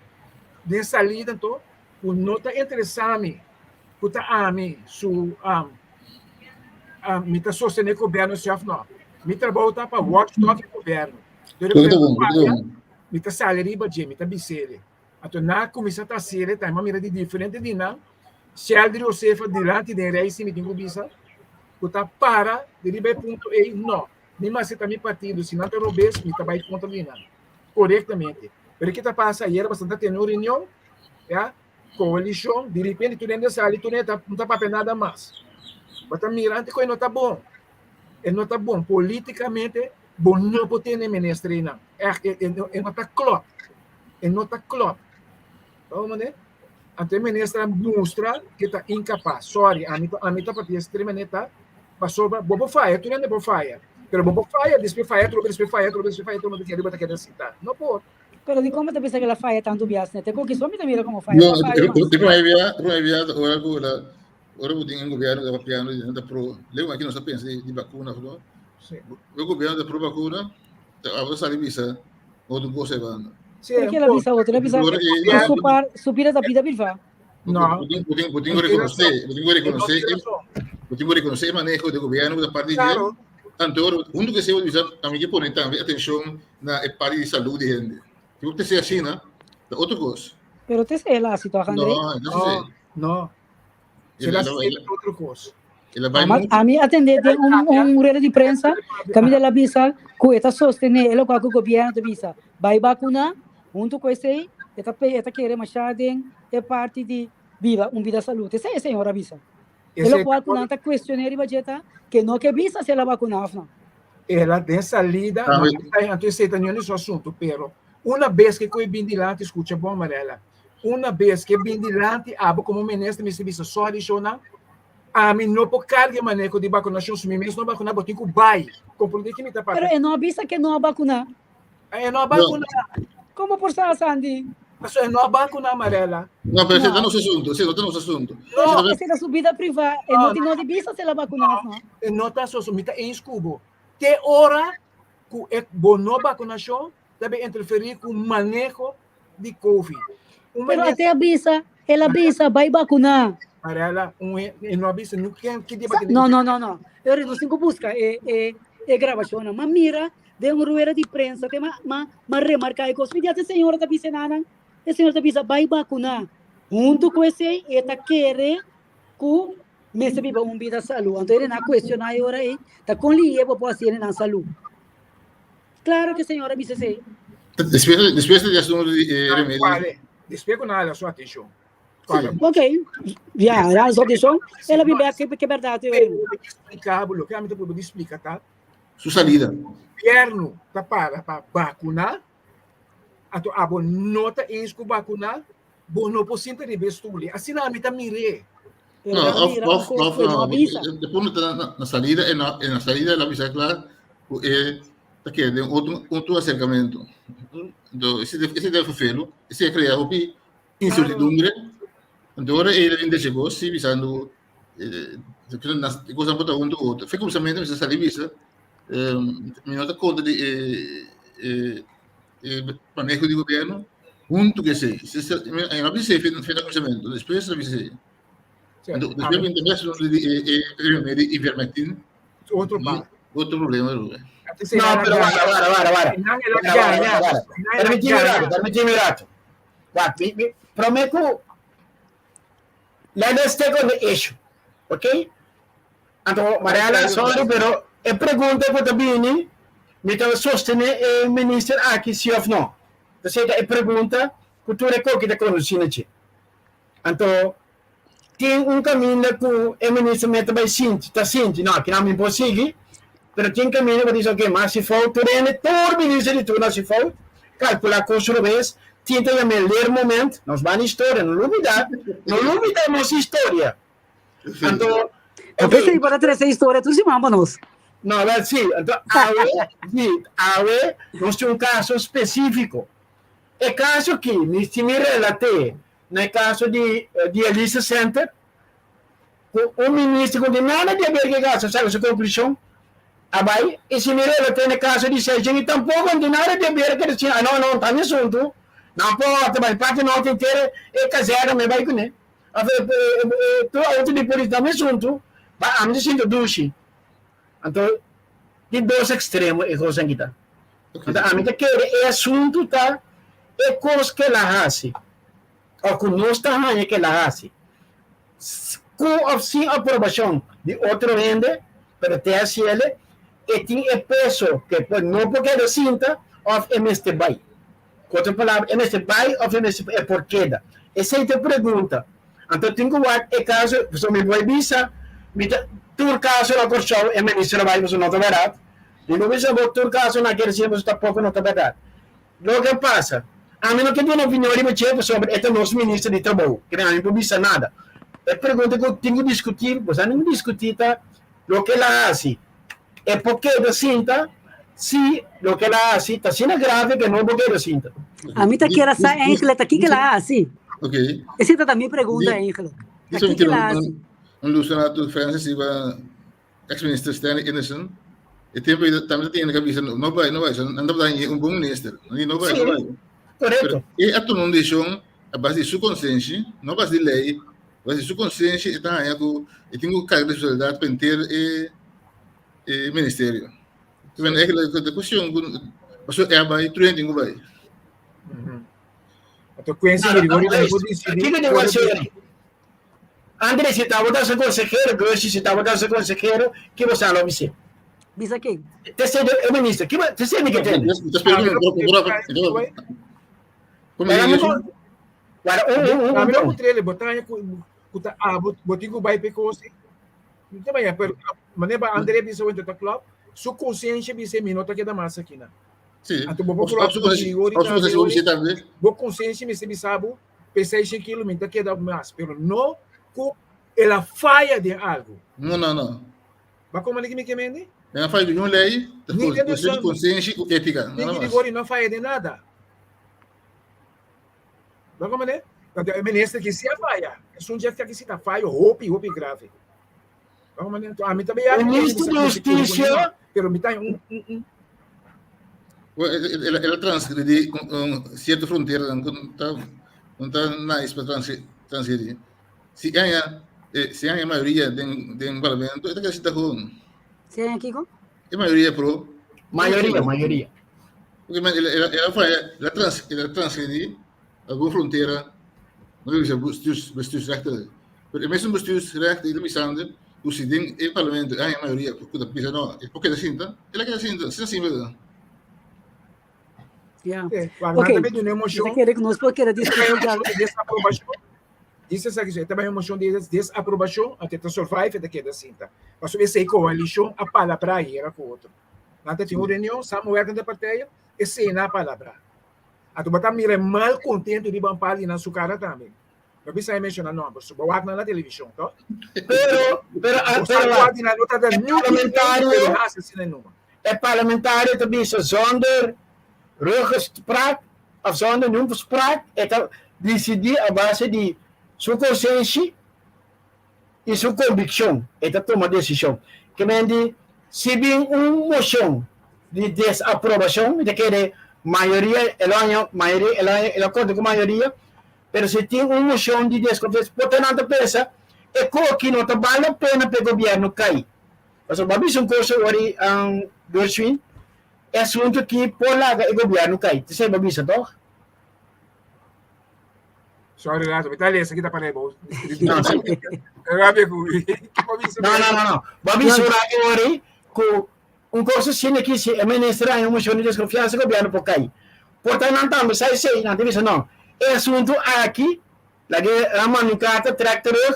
den salida anto ku no ta interesá mi ku ta ami su mi ta sostené gobièrnu si òf nò. Mi trabou ta pa watchdog e gobièrnu. Mi ta sali riba dje, mi ta bis'é. Anto nan a kuminsá ta hasié tambe, mi a mira di diferente di nan, Sheldry Josefa dilanti den rei si mi tin ku bisa, ku ta para di riba e punto ei, no, mi mester ta mi partido, si nan ta robes, mi ta bai kontra di nan, korektamente. Pero ke ta pasa ayera pasobra nan ta tene un reunion, ya, koalishon, di repente tur hende a sali, tur hende no ta papia nada mas. Bo ta mira antes ku e no ta bon, e no ta bon politikamente. Bo no por tene minister einan. Echt, e, e, e no ta klop. E no ta klop. Bo mane? Anto e minister a mustra que ta incapaz. Sorry, ami ta, ami ta papia extremamente pasobra bo por faya, tur hende por faya. Pero bo por faya, despues faya atrobe, despues faya atrobe, despues faya atrobe, bo ta keda sintá. No por. Pero di como ta bisa que la faya tanto bias nete? Koki so mi ta mira como faya. No, e prome bia, e prome bia ora ku la ora ku tin un gobierno ta papiando di nan ta pro, leu aki nos ta pensa di bakuna of no. E gobierno ta pro bakuna, ta abo ta sali bisa otro cosa e banda. Sí, Pero que la bisa otro, la bisa su par, su pida ta pida bilfa. No. Bo tin, bo tin ku rekonosé, bo tin ku rekonosé, bo tin ku rekonosé e maneho di gobierno ku ta parti di dje. Anto ora huntu ku esei bo bisa ami ke pone tambe atenshon na e parti di salú di hende. Si bo ta hasi asina, ta otro kos. Pero te esei el a hasi tòg, André? No, no ta esei. No. El a hasi otro kos. Ami a tende den un un rueda di prensa kaminda el a bisa ku e ta sostené e lokual ku gobièrnu ta bisa bai bakuná huntu ku esei e ta e ta kere mashá den e parti di biba un bida salú. Esei e señor a bisa. E lokual ku nan ta kuestion'é riba dje ta ke no ke bisa si el a bakuná òf no. El a den salida, anto esei ta niun di su asuntu, pero una bes ke koe bin dilanti, skucha bon Marella, una bes ke bin dilanti abo komo minister mester bisa sorry shownan, ami no por karga e maneho di bakunashon, si mi mes no bakuná bo tin ku bai. Komprondé ki mi ta papia? Pero e no a bisa ke no a bakuná. E no a bakuná. Komo por sa, Sandy? Pasobra e no a bakuná, Marella. No, pero esei ta nos asuntu, esei no ta nos asuntu. No, esei ta su bida privá, e no tin no di bisa si el a bakuná òf no. E no ta su asuntu, mi ta eens ku bo. Te ora ku e bo no bakunashon ta bin interferí ku maneho di Covid. Un Pero ate a bisa, el a bisa, bai bakuná. Marella, un e no a bisa, no ken ki dia No, no, no, no. Pero nos tin ku buska e e e grabashonnan. Ma mira den un rueda di prensa te ma ma ma remarká e kos. Mi di ate señora ta bisa nanan, e señora ta bisa bai bakuná. Huntu ku esei e ta kere ku mester biba un bida salú. Anto e na kuestioná e ora ei, ta kon lihe bo por hasi e nan salú? Claro que señora bisa esei. Despues, despues di asunto di eh, Ah, remedio. Vale. Despues ku nan hala su atenshon. Sí, ok. Ja, hala su atenshon. El a bin bek ke ke bèrdat e Pero lo ke splika bo, loke ami ta purba di splika ta, Su salida. gobièrnu ta para pa bakuná, anto abo no ta eens ku bakuná, bo no por sinta riba e stuli. Asina ami ta mir'é. Pero No, nan of, mira un of, kos of, ku e no no, a bisa. de punto ta na, na salida, en na, en na salida la bisa kla, ku e ta kere den otro, otro acercamento. Entonces, ese, ese de vervelo, ese crea hopi incertidumbre. Entonces, ora e in deze kos, si bisando, eh, de cosa bota un otro. Fe kumsamento mi sa sali bisa, eh, mi no ta kontra di eh, eh, eh, manejo di gobierno, hunto que sei. Se, se, mi no bisa fe, fe na kumsamento, después la bisa sei. Entonces, después mi interés di eh, eh, di ivermectin, Otro pa. Otro problema, Rubén. No, pero wara, wara, wara, wara. Wara, wara, wara. Permitime un rato, permitime un rato. Wak, mi, mi, prome ku let us take on the issue, ok? Anto, Mariana, sorry, pero e pregunta ku ta bini, mi ta sostene e minister aki si of no? Entonces, e pregunta ku tur e koki ta konosí na dje. Anto, tin un kaminda ku e minister mester ta bai sinti, ta sinti, no, kinan mi por sigui, pero tin kaminda ku ta bisa, ok, mi hasi fout, tur hende, tur minister di tur hasi fout, kalkulá kos robes, tin ta yam'é leermoment, nos ban historia, no lubidá, no lubidá nos historia. Anto, ok. Pensei para trese historia tur siman pa nos. No, wel sí, anto awe, sí, awe nos tin un kaso spesífiko. E kaso aki, mi si mi relat'é na e kaso di Dialysis Center, ku un minister ku no tin nada di haber ku e kaso saka su konklushon, a bai, i si mi relat'é na e kaso di Sergio, i tampoko no tin nada di haber ku e ah no no, ta mi asuntu, nan por ta bai parti norte henter e kazèrna mi bai kuné, òf e tur outo di polis ta mi asuntu, pa ami ta sinti dushi. Anto di dos ekstremo e kosnan kita. Anto ami ta kere e asuntu ta e kos ku el a hasi òf ku nos ta haña ku el a hasi ku òf sin aprobashon di otro hende, pero te hasiele e tin e peso ku e por no por keda sinta òf e mester bai. Ku otro palabra e mester bai òf e mester e por keda. Esei ta e pregunta. Anto tin ku wak e kaso, pasobra mi por bisa mi ta tur kaso na Kòrsou e minister a bai pasobra no ta bèrdat. Mi por bisa bo tur kaso na Kerensina pasobra tampoko no ta bèrdat. Loke a pasa, ami no ke duna opinion riba dje pasobra e ta nos minister di trabou, kende ami por bisa nada. E pregunta ku tin ku diskutí, bo sa tin ku diskutí ta loke el a hasi. E por keda sinta si loke el a hasi ta asina grave ku e no por keda sinta. Ami ta kier a sa eigenlijk ta kiko el a hasi. Ok. Esei ta ta mi pregunta eigenlijk. Ta kiko el a hasi. Un lucionato Francis iba ex-minister Stanley Innocent. E tempo ei tambe ta tene kabisa no bai, no bai. Nan tabata haña un bon minister. Nan di no bai, no bai. Korekto. Pero e a tuma un desishon a base di su konsenshi, no a base di lei, a base di su konsenshi e ta haña ku e tin ku karga responsabilidat pa henter e e ministerio. Te men eigenlijk de kuestion ku pasobra e a bai, tur hende tin ku bai. Anto Quincy Gregorio tambe por disidí. Kiko tin ku hasi? André, si tabata su consehero, Gershi, si tabata su consehero, ki bo sa lo bis'é? Bisa ken? Te sey e minister, ki bo, te sey mi ke tende. Guarda, un, un, un, Ami no un. puntrele, bo ta haña ku ku ta abo, bo tin ku bai p'e kos ei. Mi ta baña, pero manera ba André bisa wente ta klòp, su konsiensha bisa mi no ta keda mas aki nan. Sí. Anto bo por klòp ku Grigori tambe, bo konsiensha mester bisa bo P'esei Shaquille mi ta keda mas, pero no ku el a faya den algu. No, no, no. Ba komprende ki mi ke mende? El a faya den un lei, ta Ni den kuestion di konsenshi ku étika, Ni nada mas. Grigori no a faya den nada. Ba komprende? Anto e minister ki si a faya, esun dje ki si ta faya hopi, hopi grave. Ba komprende? Anto ami ta bia Minister di Hustisia. Pero mi ta un, un, un. El a transgredí un sierto fronteranan ku ta no ta nice pa transgredí. Si haña si haña mayoria den den parlamento e ta keda sinta gewoon. Si haña kiko? E mayoria pro. Mayoria, mayoria. Porque el el a faya, el a trans el a transgredí algun frontera, no debe bisa bestuurs bestuursrechtelijk. Pero e mesun bestuursrecht ei ta bisando ku si den e parlamento e haña mayoria ku ta bisa no, e por keda sinta, el a keda sinta, asina simpel ta. Ya. Eh, wak, Ok. nan ta duna Mi ta emocion. kere ku nos por keda diskutí ya. Desaprobacion. Dice esaki, e ta bay emocion di desaprobacion, ante ta survive, e ta keda sinta. Pasobra esei coalicion a palabra ayera ku otro. Nan ta tin un reunion, samenwerkende partijen, esei nan a palabra. Anto bo ta mira e malcontento riba un par di nan su cara tambe. No bisa e menciona nomber, so bo wak nan na television, to? Pero, pero, Bo pero, sa kua di nan no ta da e niun parlamentario, pero hasi asina numa. e parlamentario ta bisa zonder ruggespraak of zonder niun spraak, e ta disidí a base di su konsenshi i su konvikshon, e ta tuma desishon. Ke men di, si bin un moshon di desaprobashon, mi ta kere mayoria e lo haña mayoria, e lo haña, e lo konta ku mayoria, Pero si tin un mocion di desconfiansa, por ta nan ta pensa e koki no ta bal la pena pa e gobierno cay. Pasobra bo a bisa un cos awor y Gershwin, e asunto aki por laga e gobierno cay. Ta esey bo a bisa toch? Sorry Rato, mi ta lesa kita para bo. No, sí. Rabia ku mi. Bo bisa No, no, no, no. Bo a bisa un rato awor y cu un cos asina aki si e minister haña un mocion di desconfiansa gobierno por cay. Por ta nan tambe sa esey, nan ta bisa no, e asunto aki laga e manda un carta trek terug,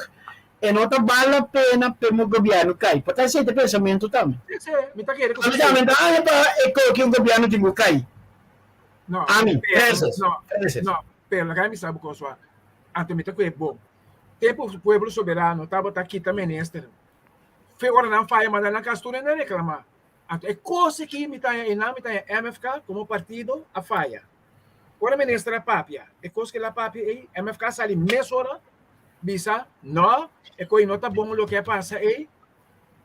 e no ta bal la pena pa e gobierno cay. Por ta esey ta e pensamento tambe. Sí, sí, mi ta kere ku Ami tambe ta haña pa e koki un gobierno tin ku cay. No, Ami, pero, Francis, no, Francis. no, pero laga mi sa bo cos wak. Anto mi ta ku e bon. Tempo Pueblo Soberano tabata kita minister. Fe ora nan faya manda nan kas tur hende reklamá. Anto e kos aki mi ta haña einan mi ta haña MFK komo partido a faya. Ora minister a papia, e kos ku el a papia ei, MFK a sali mesora bisa no, e kos ei no ta bon loke a pasa ei,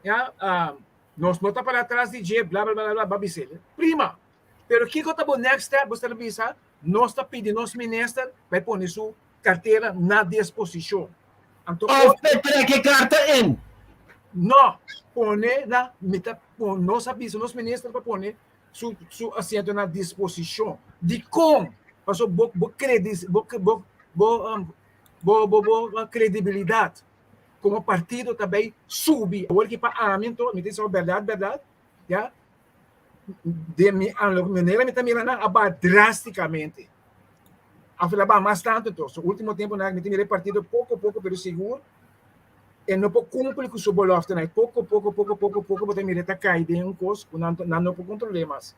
ya, nos no ta para atras di dje, bla bla bla bla, ba bis'el. Prima! Pero kiko ta bo next step? Bo ta bisa nos ta pidi nos minister pa e pone su kartera na disposishon. Anto Of pe trek e karta in. No, pone na mi ta nos a bisa nos minister pa pone su su asiento na disposishon. Dikon? Pasobra bo bo kredis bo bo bo bo bo bo kredibilidat komo partido ta bay subi. Awor ki pa ami anto mi ta bisa bo bèrdat bèrdat ya den mi manera mi ta mira nan a baha drásticamente. Af el a baha mas tanto entonces. Último tempo nan mi ta mira e partido poco poco pero sigur e no por cumpli cu su beloftenan. Poco poco poco poco poco bo ta mira e ta cay den un cos cu nan nan no por control'e mas.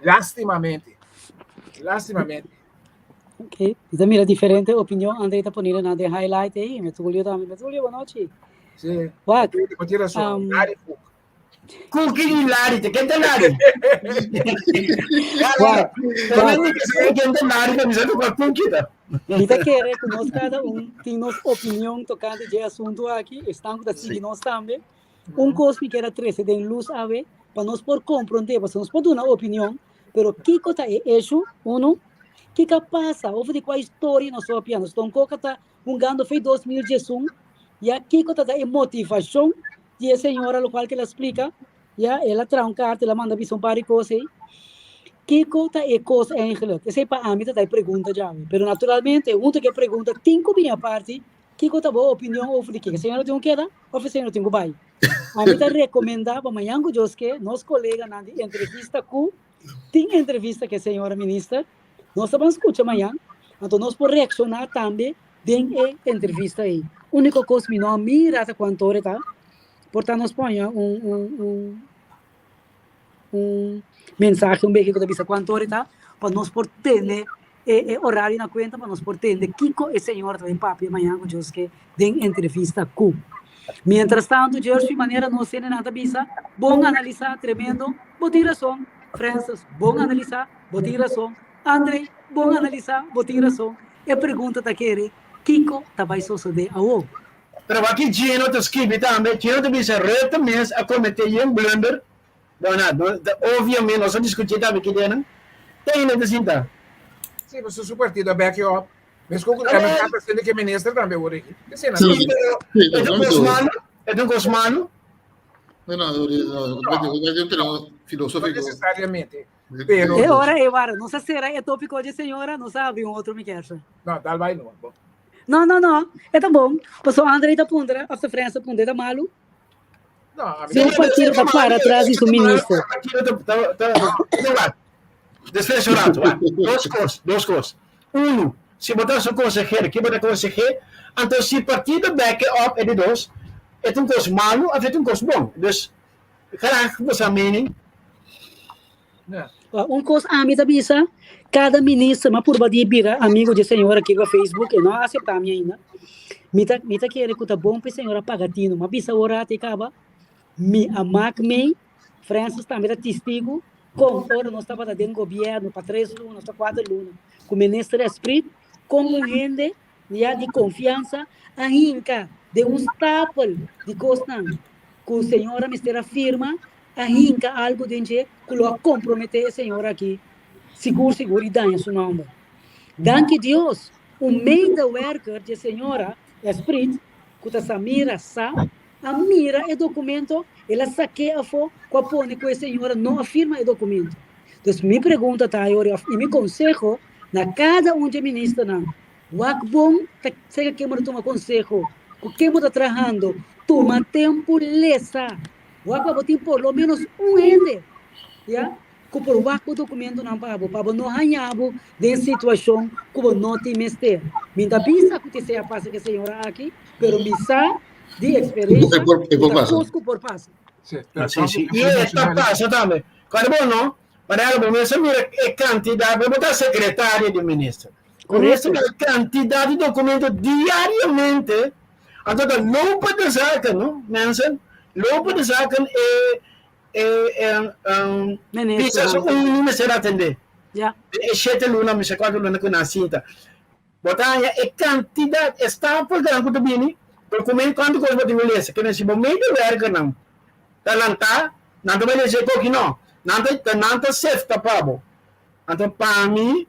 Lastimamente. Lastimamente. Ok, mi ta mira diferente opinion André ta poniendo nan den highlight ei. Metulio tambe. Metulio, bon nochi. Sí. Wak, Bo tin razon. Larry Cook. Cookie di Larry, te ken ta Larry? Wak, wak. Ken ta Larry pa bisa ku Cookie ta. Mi ta kere ku nos kada un tin nos opinion tokante dje asuntu aki, esnan ku ta sigui nos tambe. Un kos mi kier a trese den lus awe pa nos por komprondé, pasobra nos por duna opinion, pero kiko ta e eshu? Uno, kiko a pasa? Over di kua historia nos ta papia? Nos tonkoka ta hungando fe 2011, ya kiko ta ta e motivashon di e señora lokual ke el a splika, ya el a traha un karta, el a manda bisa un par di kos ei. Kiko ta e kos eigenlijk? Esei pa ami ta ta e pregunta djawe. Pero naturalmente, hunto ku e pregunta tin ku bini aparti, kiko ta bo opinion over di kiko? E señora tin ku keda òf e señora tin ku bai? Ami ta rekomendá pa mañan ku Dios ke, nos koleganan di entrevista ku tin entrevista ku e señora minister, Nos ta ban skucha mañan, anto nos por reakshoná tambe den e entrevista ei. Úniko kos mi no a mira ta kuantu ora ta, por ta nos poña un un un un mensahe un beke ku ta bisa kuantu ora ta, pa nos por tene e e orario na kuenta pa nos por tende kiko e señora ta bin papia mañan ku Dios ke den entrevista ku. Mientras tanto, Jersey, manera nos hendenan ta bisa, bon analisá, tremendo, bo tin rason, Francis, bon analisá. Bo tin rason. André, bon analisá, bo tin rason. E pregunta ta kere, kiko ta bai sosodé awor? Pero wak Gino ta skibi tambe, Gino ta bisa Rutte mes a comete yen blunder, bon na, ta obviamente nos a discuti tambe ki denan, te ainda ta sinta. Sí, pasobra su partido a back you up. Mescos cu MFK ta siendo ke minister tambe awor aki. Sí, pero e ta un cos malo, e ta un cos malo. No, no, no, no, no, filosófico. No necesariamente. Pero E ora e wara, nos a sera e tópiko dje señora, nos a abri un otro mi kersa. No, dal bai no. Bo. No, no, no, e ta bon. Paso André ta puntra, of ta Frans ta puntra, e ta malu? No, a mi Si un partido ta para atrás di su minister. Despues un rato, wak. Dos kos, dos kos. Uno, si bo ta su konsehero, ke bo ta konseh'é? Anto si partido back e up e di dos, e ta un kos malu of e ta un kos bon? Dus, graag bo sa mening. Un kos ami ta bisa, kada minister, m'a purba di bira amigo di e señor aki riba Facebook, e no a aseptá mi ainda. Mi ta mi ta kere ku ta bon pa e señor a paga tinu. M'a bisa ora ati kaba, mi a mak mei, Francis tambe ta tistigu, kon ora nos tabata den gobièrnu pa tres luna òf kuater luna ku minister Esprit, kon un hende ya di konfiansa a hinka den un stapel di kosnan ku señora mester a firma, a hinka algu den dje ku lo a komprometé e señora aki sigur sigur i daña su nòmber. Danki Dios, un medewerker dje señora Esprit, ku ta Samira Sa, a mira e dokumento, el a sak'é afó ku a pone ku e señora no a firma e dokumento. Dus mi pregunta ta ayori òf i mi konseho na kada un dje ministernan, wak bon ta seka ken bo ta tuma konseho, ku ken bo ta trahando, tuma tempu lesa, wak pa bo tin por lo ménos un hende, ya, ku por wak bo dokumentonan pa bo, pa bo no haña bo den situashon ku bo no tin mester. Mi ta bisa ku tisei a pasa ku e señora aki, pero mi sa di eksperensia ku ta kos ku por pasa. Sí, sí. I e ta pasa tambe. Kòrda bo no, Manera bo mester mira e kantidat, bo ta sekretario di minister. Bo mester mira e kantidat di dokumento diariamente, anto ta lopen de zaken, no mensen, lopen de zaken e e e bisa su un mester atende. Ja. E shete luna, mi sa kuantu luna ku nan sinta. Bo ta haña e kantidat, e stapel gran ku ta bini, dokumento, kuantu kos bo tin ku lesa. Ke men si bo medewerkernan ta lantá, nan ta bai lesa e koki? No. Nan ta, nan ta sefta pa bo. Anto pa mi,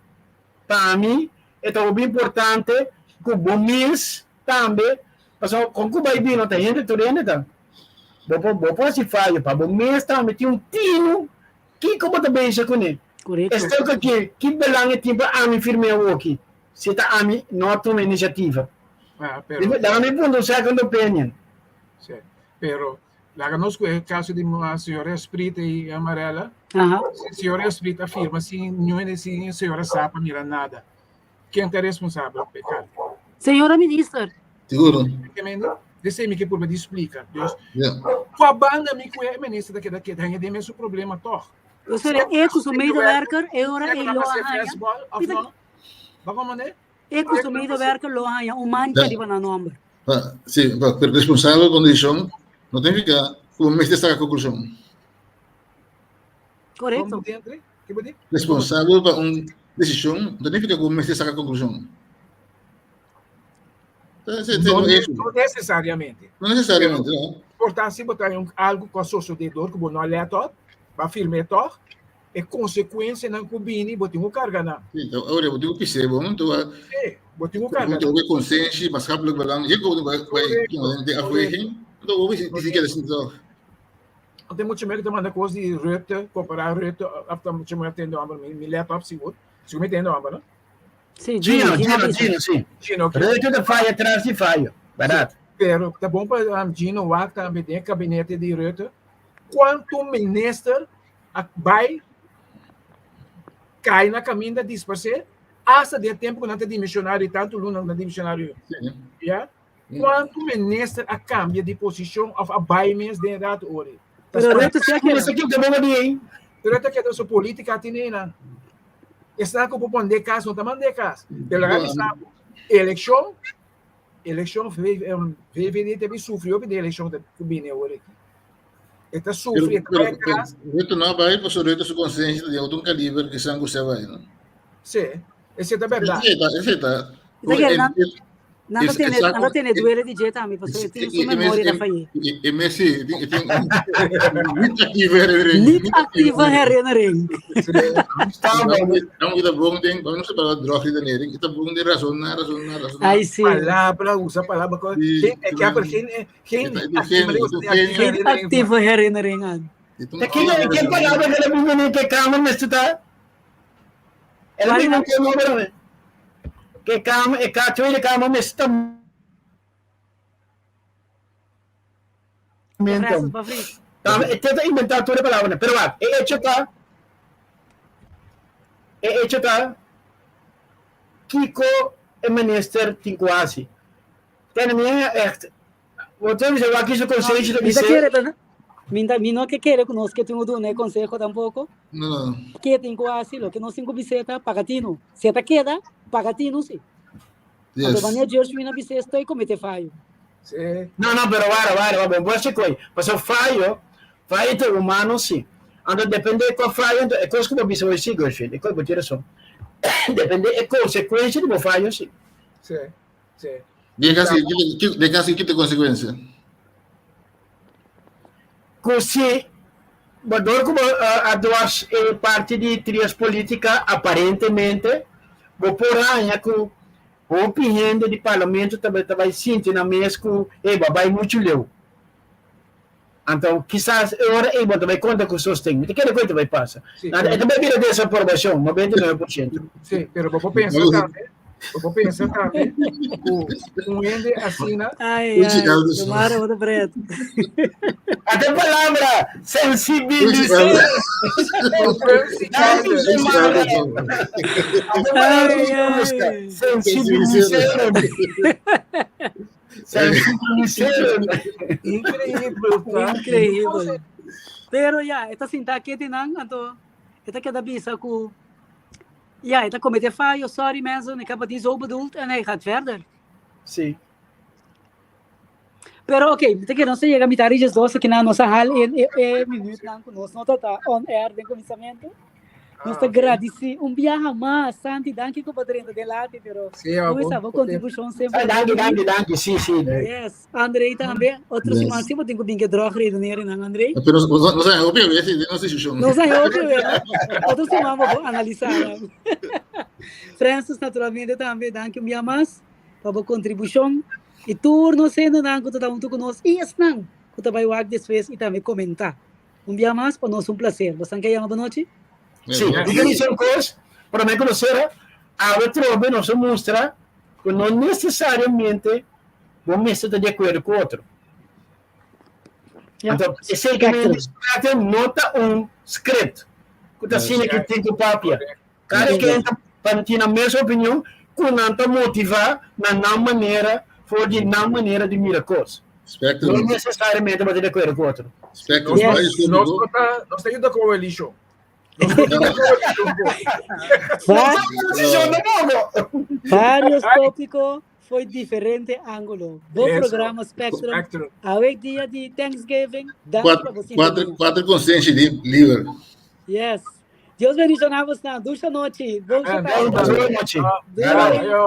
pa mi, e ta hopi importante ku bo mes tambe, pasobra kon ku bai bini no ta hende, tur hende ta. Bo por, bo por hasi fayo, pa bo mes tambe tin un tinu Kiko bo ta bezig kuné? Korekto. E stuk aki, ki belang e tin pa ami firm'é awoki, si ta ami no a tuma inisiativa? Ah, pero. Laga mi punta un second opinion. Sí, pero laga nos ku e kaso di señora Esprit i Amarela. Aha. Señora Esprit a firma sin niun sin señora sa pa mira nada. Ken ta responsabel p'e kal? Señora Minister. Seguro. Desei mi ke purba di splika. Dus, Ja. kua banda mi ku e minister ta keda keda haña den mesun problema tòg. O sea, e ku su medewerker e ora e lo a haña. Of no? Ba komandé? E ku su medewerker lo a haña un mancha riba nan nòmber. Pa, sí, pa, pero responsabel con decisión no significa ku bo mester saca conclusión. Korekto. Responsabel pa un desishon no ta nifiká ku bo mester saka konklushon. No, no nesesariamente. No nesesariamente, no. Por ta si bo ta un algu ku a sosodé dor ku bo no a lèt òp, bo a firm'é tòg, e konsekuensianan ku bini bo tin ku karga nan. Sí, ora bo tin ku pis'é bon, to a Sí, bo tin ku karga nan. Bo konsenshi, maatschappelijk belang, hier komt bij bij de afweging. Anto bo mester keda sinti tòg. Ante mucho meer te manda kos di Rutte, comparar Rutte, of ta mucho meer tende hombre, mi, mi laptop sigur. Sigur mi tende hombre, no? Sí, Gino, Gino, Gino, Gino, bisa. Gino, sí. Gino, ok. Rutte ta falla tras di fallo, berdad. Pero ta bon pa um, Gino wak tambe den kabinete di Rutte. Kuantu minister a bai kai na kaminda dispersé hasta den tempo ku nan ta dimisionario, tantu luna nan dimisionario. Sí. Ja? Kuantu minister a kambia di posishon òf a bai mes den rato ori? Pero Rutte si a keda. Minister kiko bo di ei? Pero ta keda su polítika tin einan. Esnan ku por manda e kas no ta manda e kas. Pero laga bisa bo, elekshon, elekshon VVD ta bin sufri hopi den elekshon ku bini awor aki. E ta sufri, e ta bai atras. Rutte no a bai pasobra Rutte su konsenshi ta di otro kaliber ku esnan ku si a bai, no? Sí, esei ta bèrdat. Esei ta. E ta kere nan Nan ta tene, nan ta tene duele di dje tambe, pasobra e tin su memoria ta fayé. E mes sí, e tin niet actieve herinnering. Niet actieve herinnering. Dan ita bon den, no se para droog redenering, ita bon de razona, razona, razona. Ai sí. Palabra, usa palabra. Geen, ik heb er geen, geen actieve, actieve herinnering aan. Ke ke palabra ke la bimini ke kamer mester ta? El a bini ke nomber ke kamer e ka tweede kamer mester Mento. Tambe e tenta inventá tur e palabranan. Pero wak, e hecho ta, e hecho ta kiko e minister tin ku hasi. Tene mi echt, bo ta bisa wak kiso konsenshi ta Mi ta bis'é. kere ta. Mi ta, mi no ke kere ku nos ke tin ku duna e konseho tampoko. No, no. Ke tin ku hasi, loke nos tin ku bis'é ta paga tinu. Si e ta keda, paga tinu si. Yes. Anto wanneer Gershwin a bis'é estoy komete fayo. Sí. No, no, pero wara, wara, wara, bon bo koi. Paso fayo, fayo ta humano si. Anto depende kua fayo, anto e kos ku bo bisa hoy si, Gershwin, e kos bo tin rason. Depende e konsekuensia di bo fayo si. Sí, sí. Den kasi, den kasi ki ta konsekuensia? Ku si bo dor ku bo a dwars e parti di trias politica aparentemente bo por haña ku hopi hende di parlamento ta ta bai sinti nan mes ku ey bo a bai muchu leu. Anto kisas e ora ey bo ta bai konta ku sosten. Mi ta kere ku e ta bai pasa. Sí, Nada, e ta bai bira desaprobashon, 99%. Sí, pero bo por pensa tambe, bo por pensa tambe ku un hende asina Ai, Uchi, ai, Elvis. Xiomara, bo ta pret. Até palabra sensibiliseren. Danki, Xiomara. Até palabra Ai, ku ai. busca. Sensibiliseren. Sensibiliseren. Increíble, tá? Increíble. Pero ya, e ta sinta keti nan, anto e ta keda bisa ku ja, e ta komete fayo, sorry mensen, ik heb het niet zo bedoeld en hij gaat verder. Sí. Pero oké, okay, te nos llega mitad de dos aki nan nos a hal en e, e minuut nan ku nos no ta on air den kuminsamentu. Nos ta gradisí un biaha mas, Santi, danki ku bo drenta den lati, pero Sí, ja, bo bon, sa bo bon kontribushon semper Ay, danki, danki, danki. Sí, sí. Yes, Andrei tambe. Otro Yes. siman si bo tin ku bin ke drog redeneren nan, Andrei. Pero nos nos hopi a veces nos discusión. Nos hay hopi, ¿verdad? Otro siman bo por analisá nan. Francis, naturalmente tambe, danki un bia mas pa bo kontribushon. I tur nos hendenan ku ta huntu ku nos i esnan ku ta bai wak despues i tambe komentá. Un bia mas, pa nos un plaser. Bosan ke yama bonochi? Sí, i ke dicen kos, prome ku nos sera, awe trobe nos a mustra ku no nesesariamente bo mester ta di akuerdo ku otro. Ja. Anto, esei ke men spectrum no ta un script ku ta asina ku tin ku papia. Kada ken ta pa tin nan mes opinion ku nan ta motivá na nan manera for di nan manera di mira kos. Spectrum. No nesesariamente bo ta di akuerdo ku otro. Spectrum. Yes. Varios Nos tópicos. no ta, nos ta yuda coalition. Nos no ta yuda coalition po. Va- Desishon tampoco. Varios tópicos foi diferente ángulo. Bo Eso. programa Spectrum. Spectrum. Awe dia di Thanksgiving. Danki Cuatro, pa bo cuatro, sintonia. cuatro consciência libre. Yes. Dios bendicioná bosnan. Dulce nochi. Bon Amén. tarde. Boa noite. Doei. Ayo.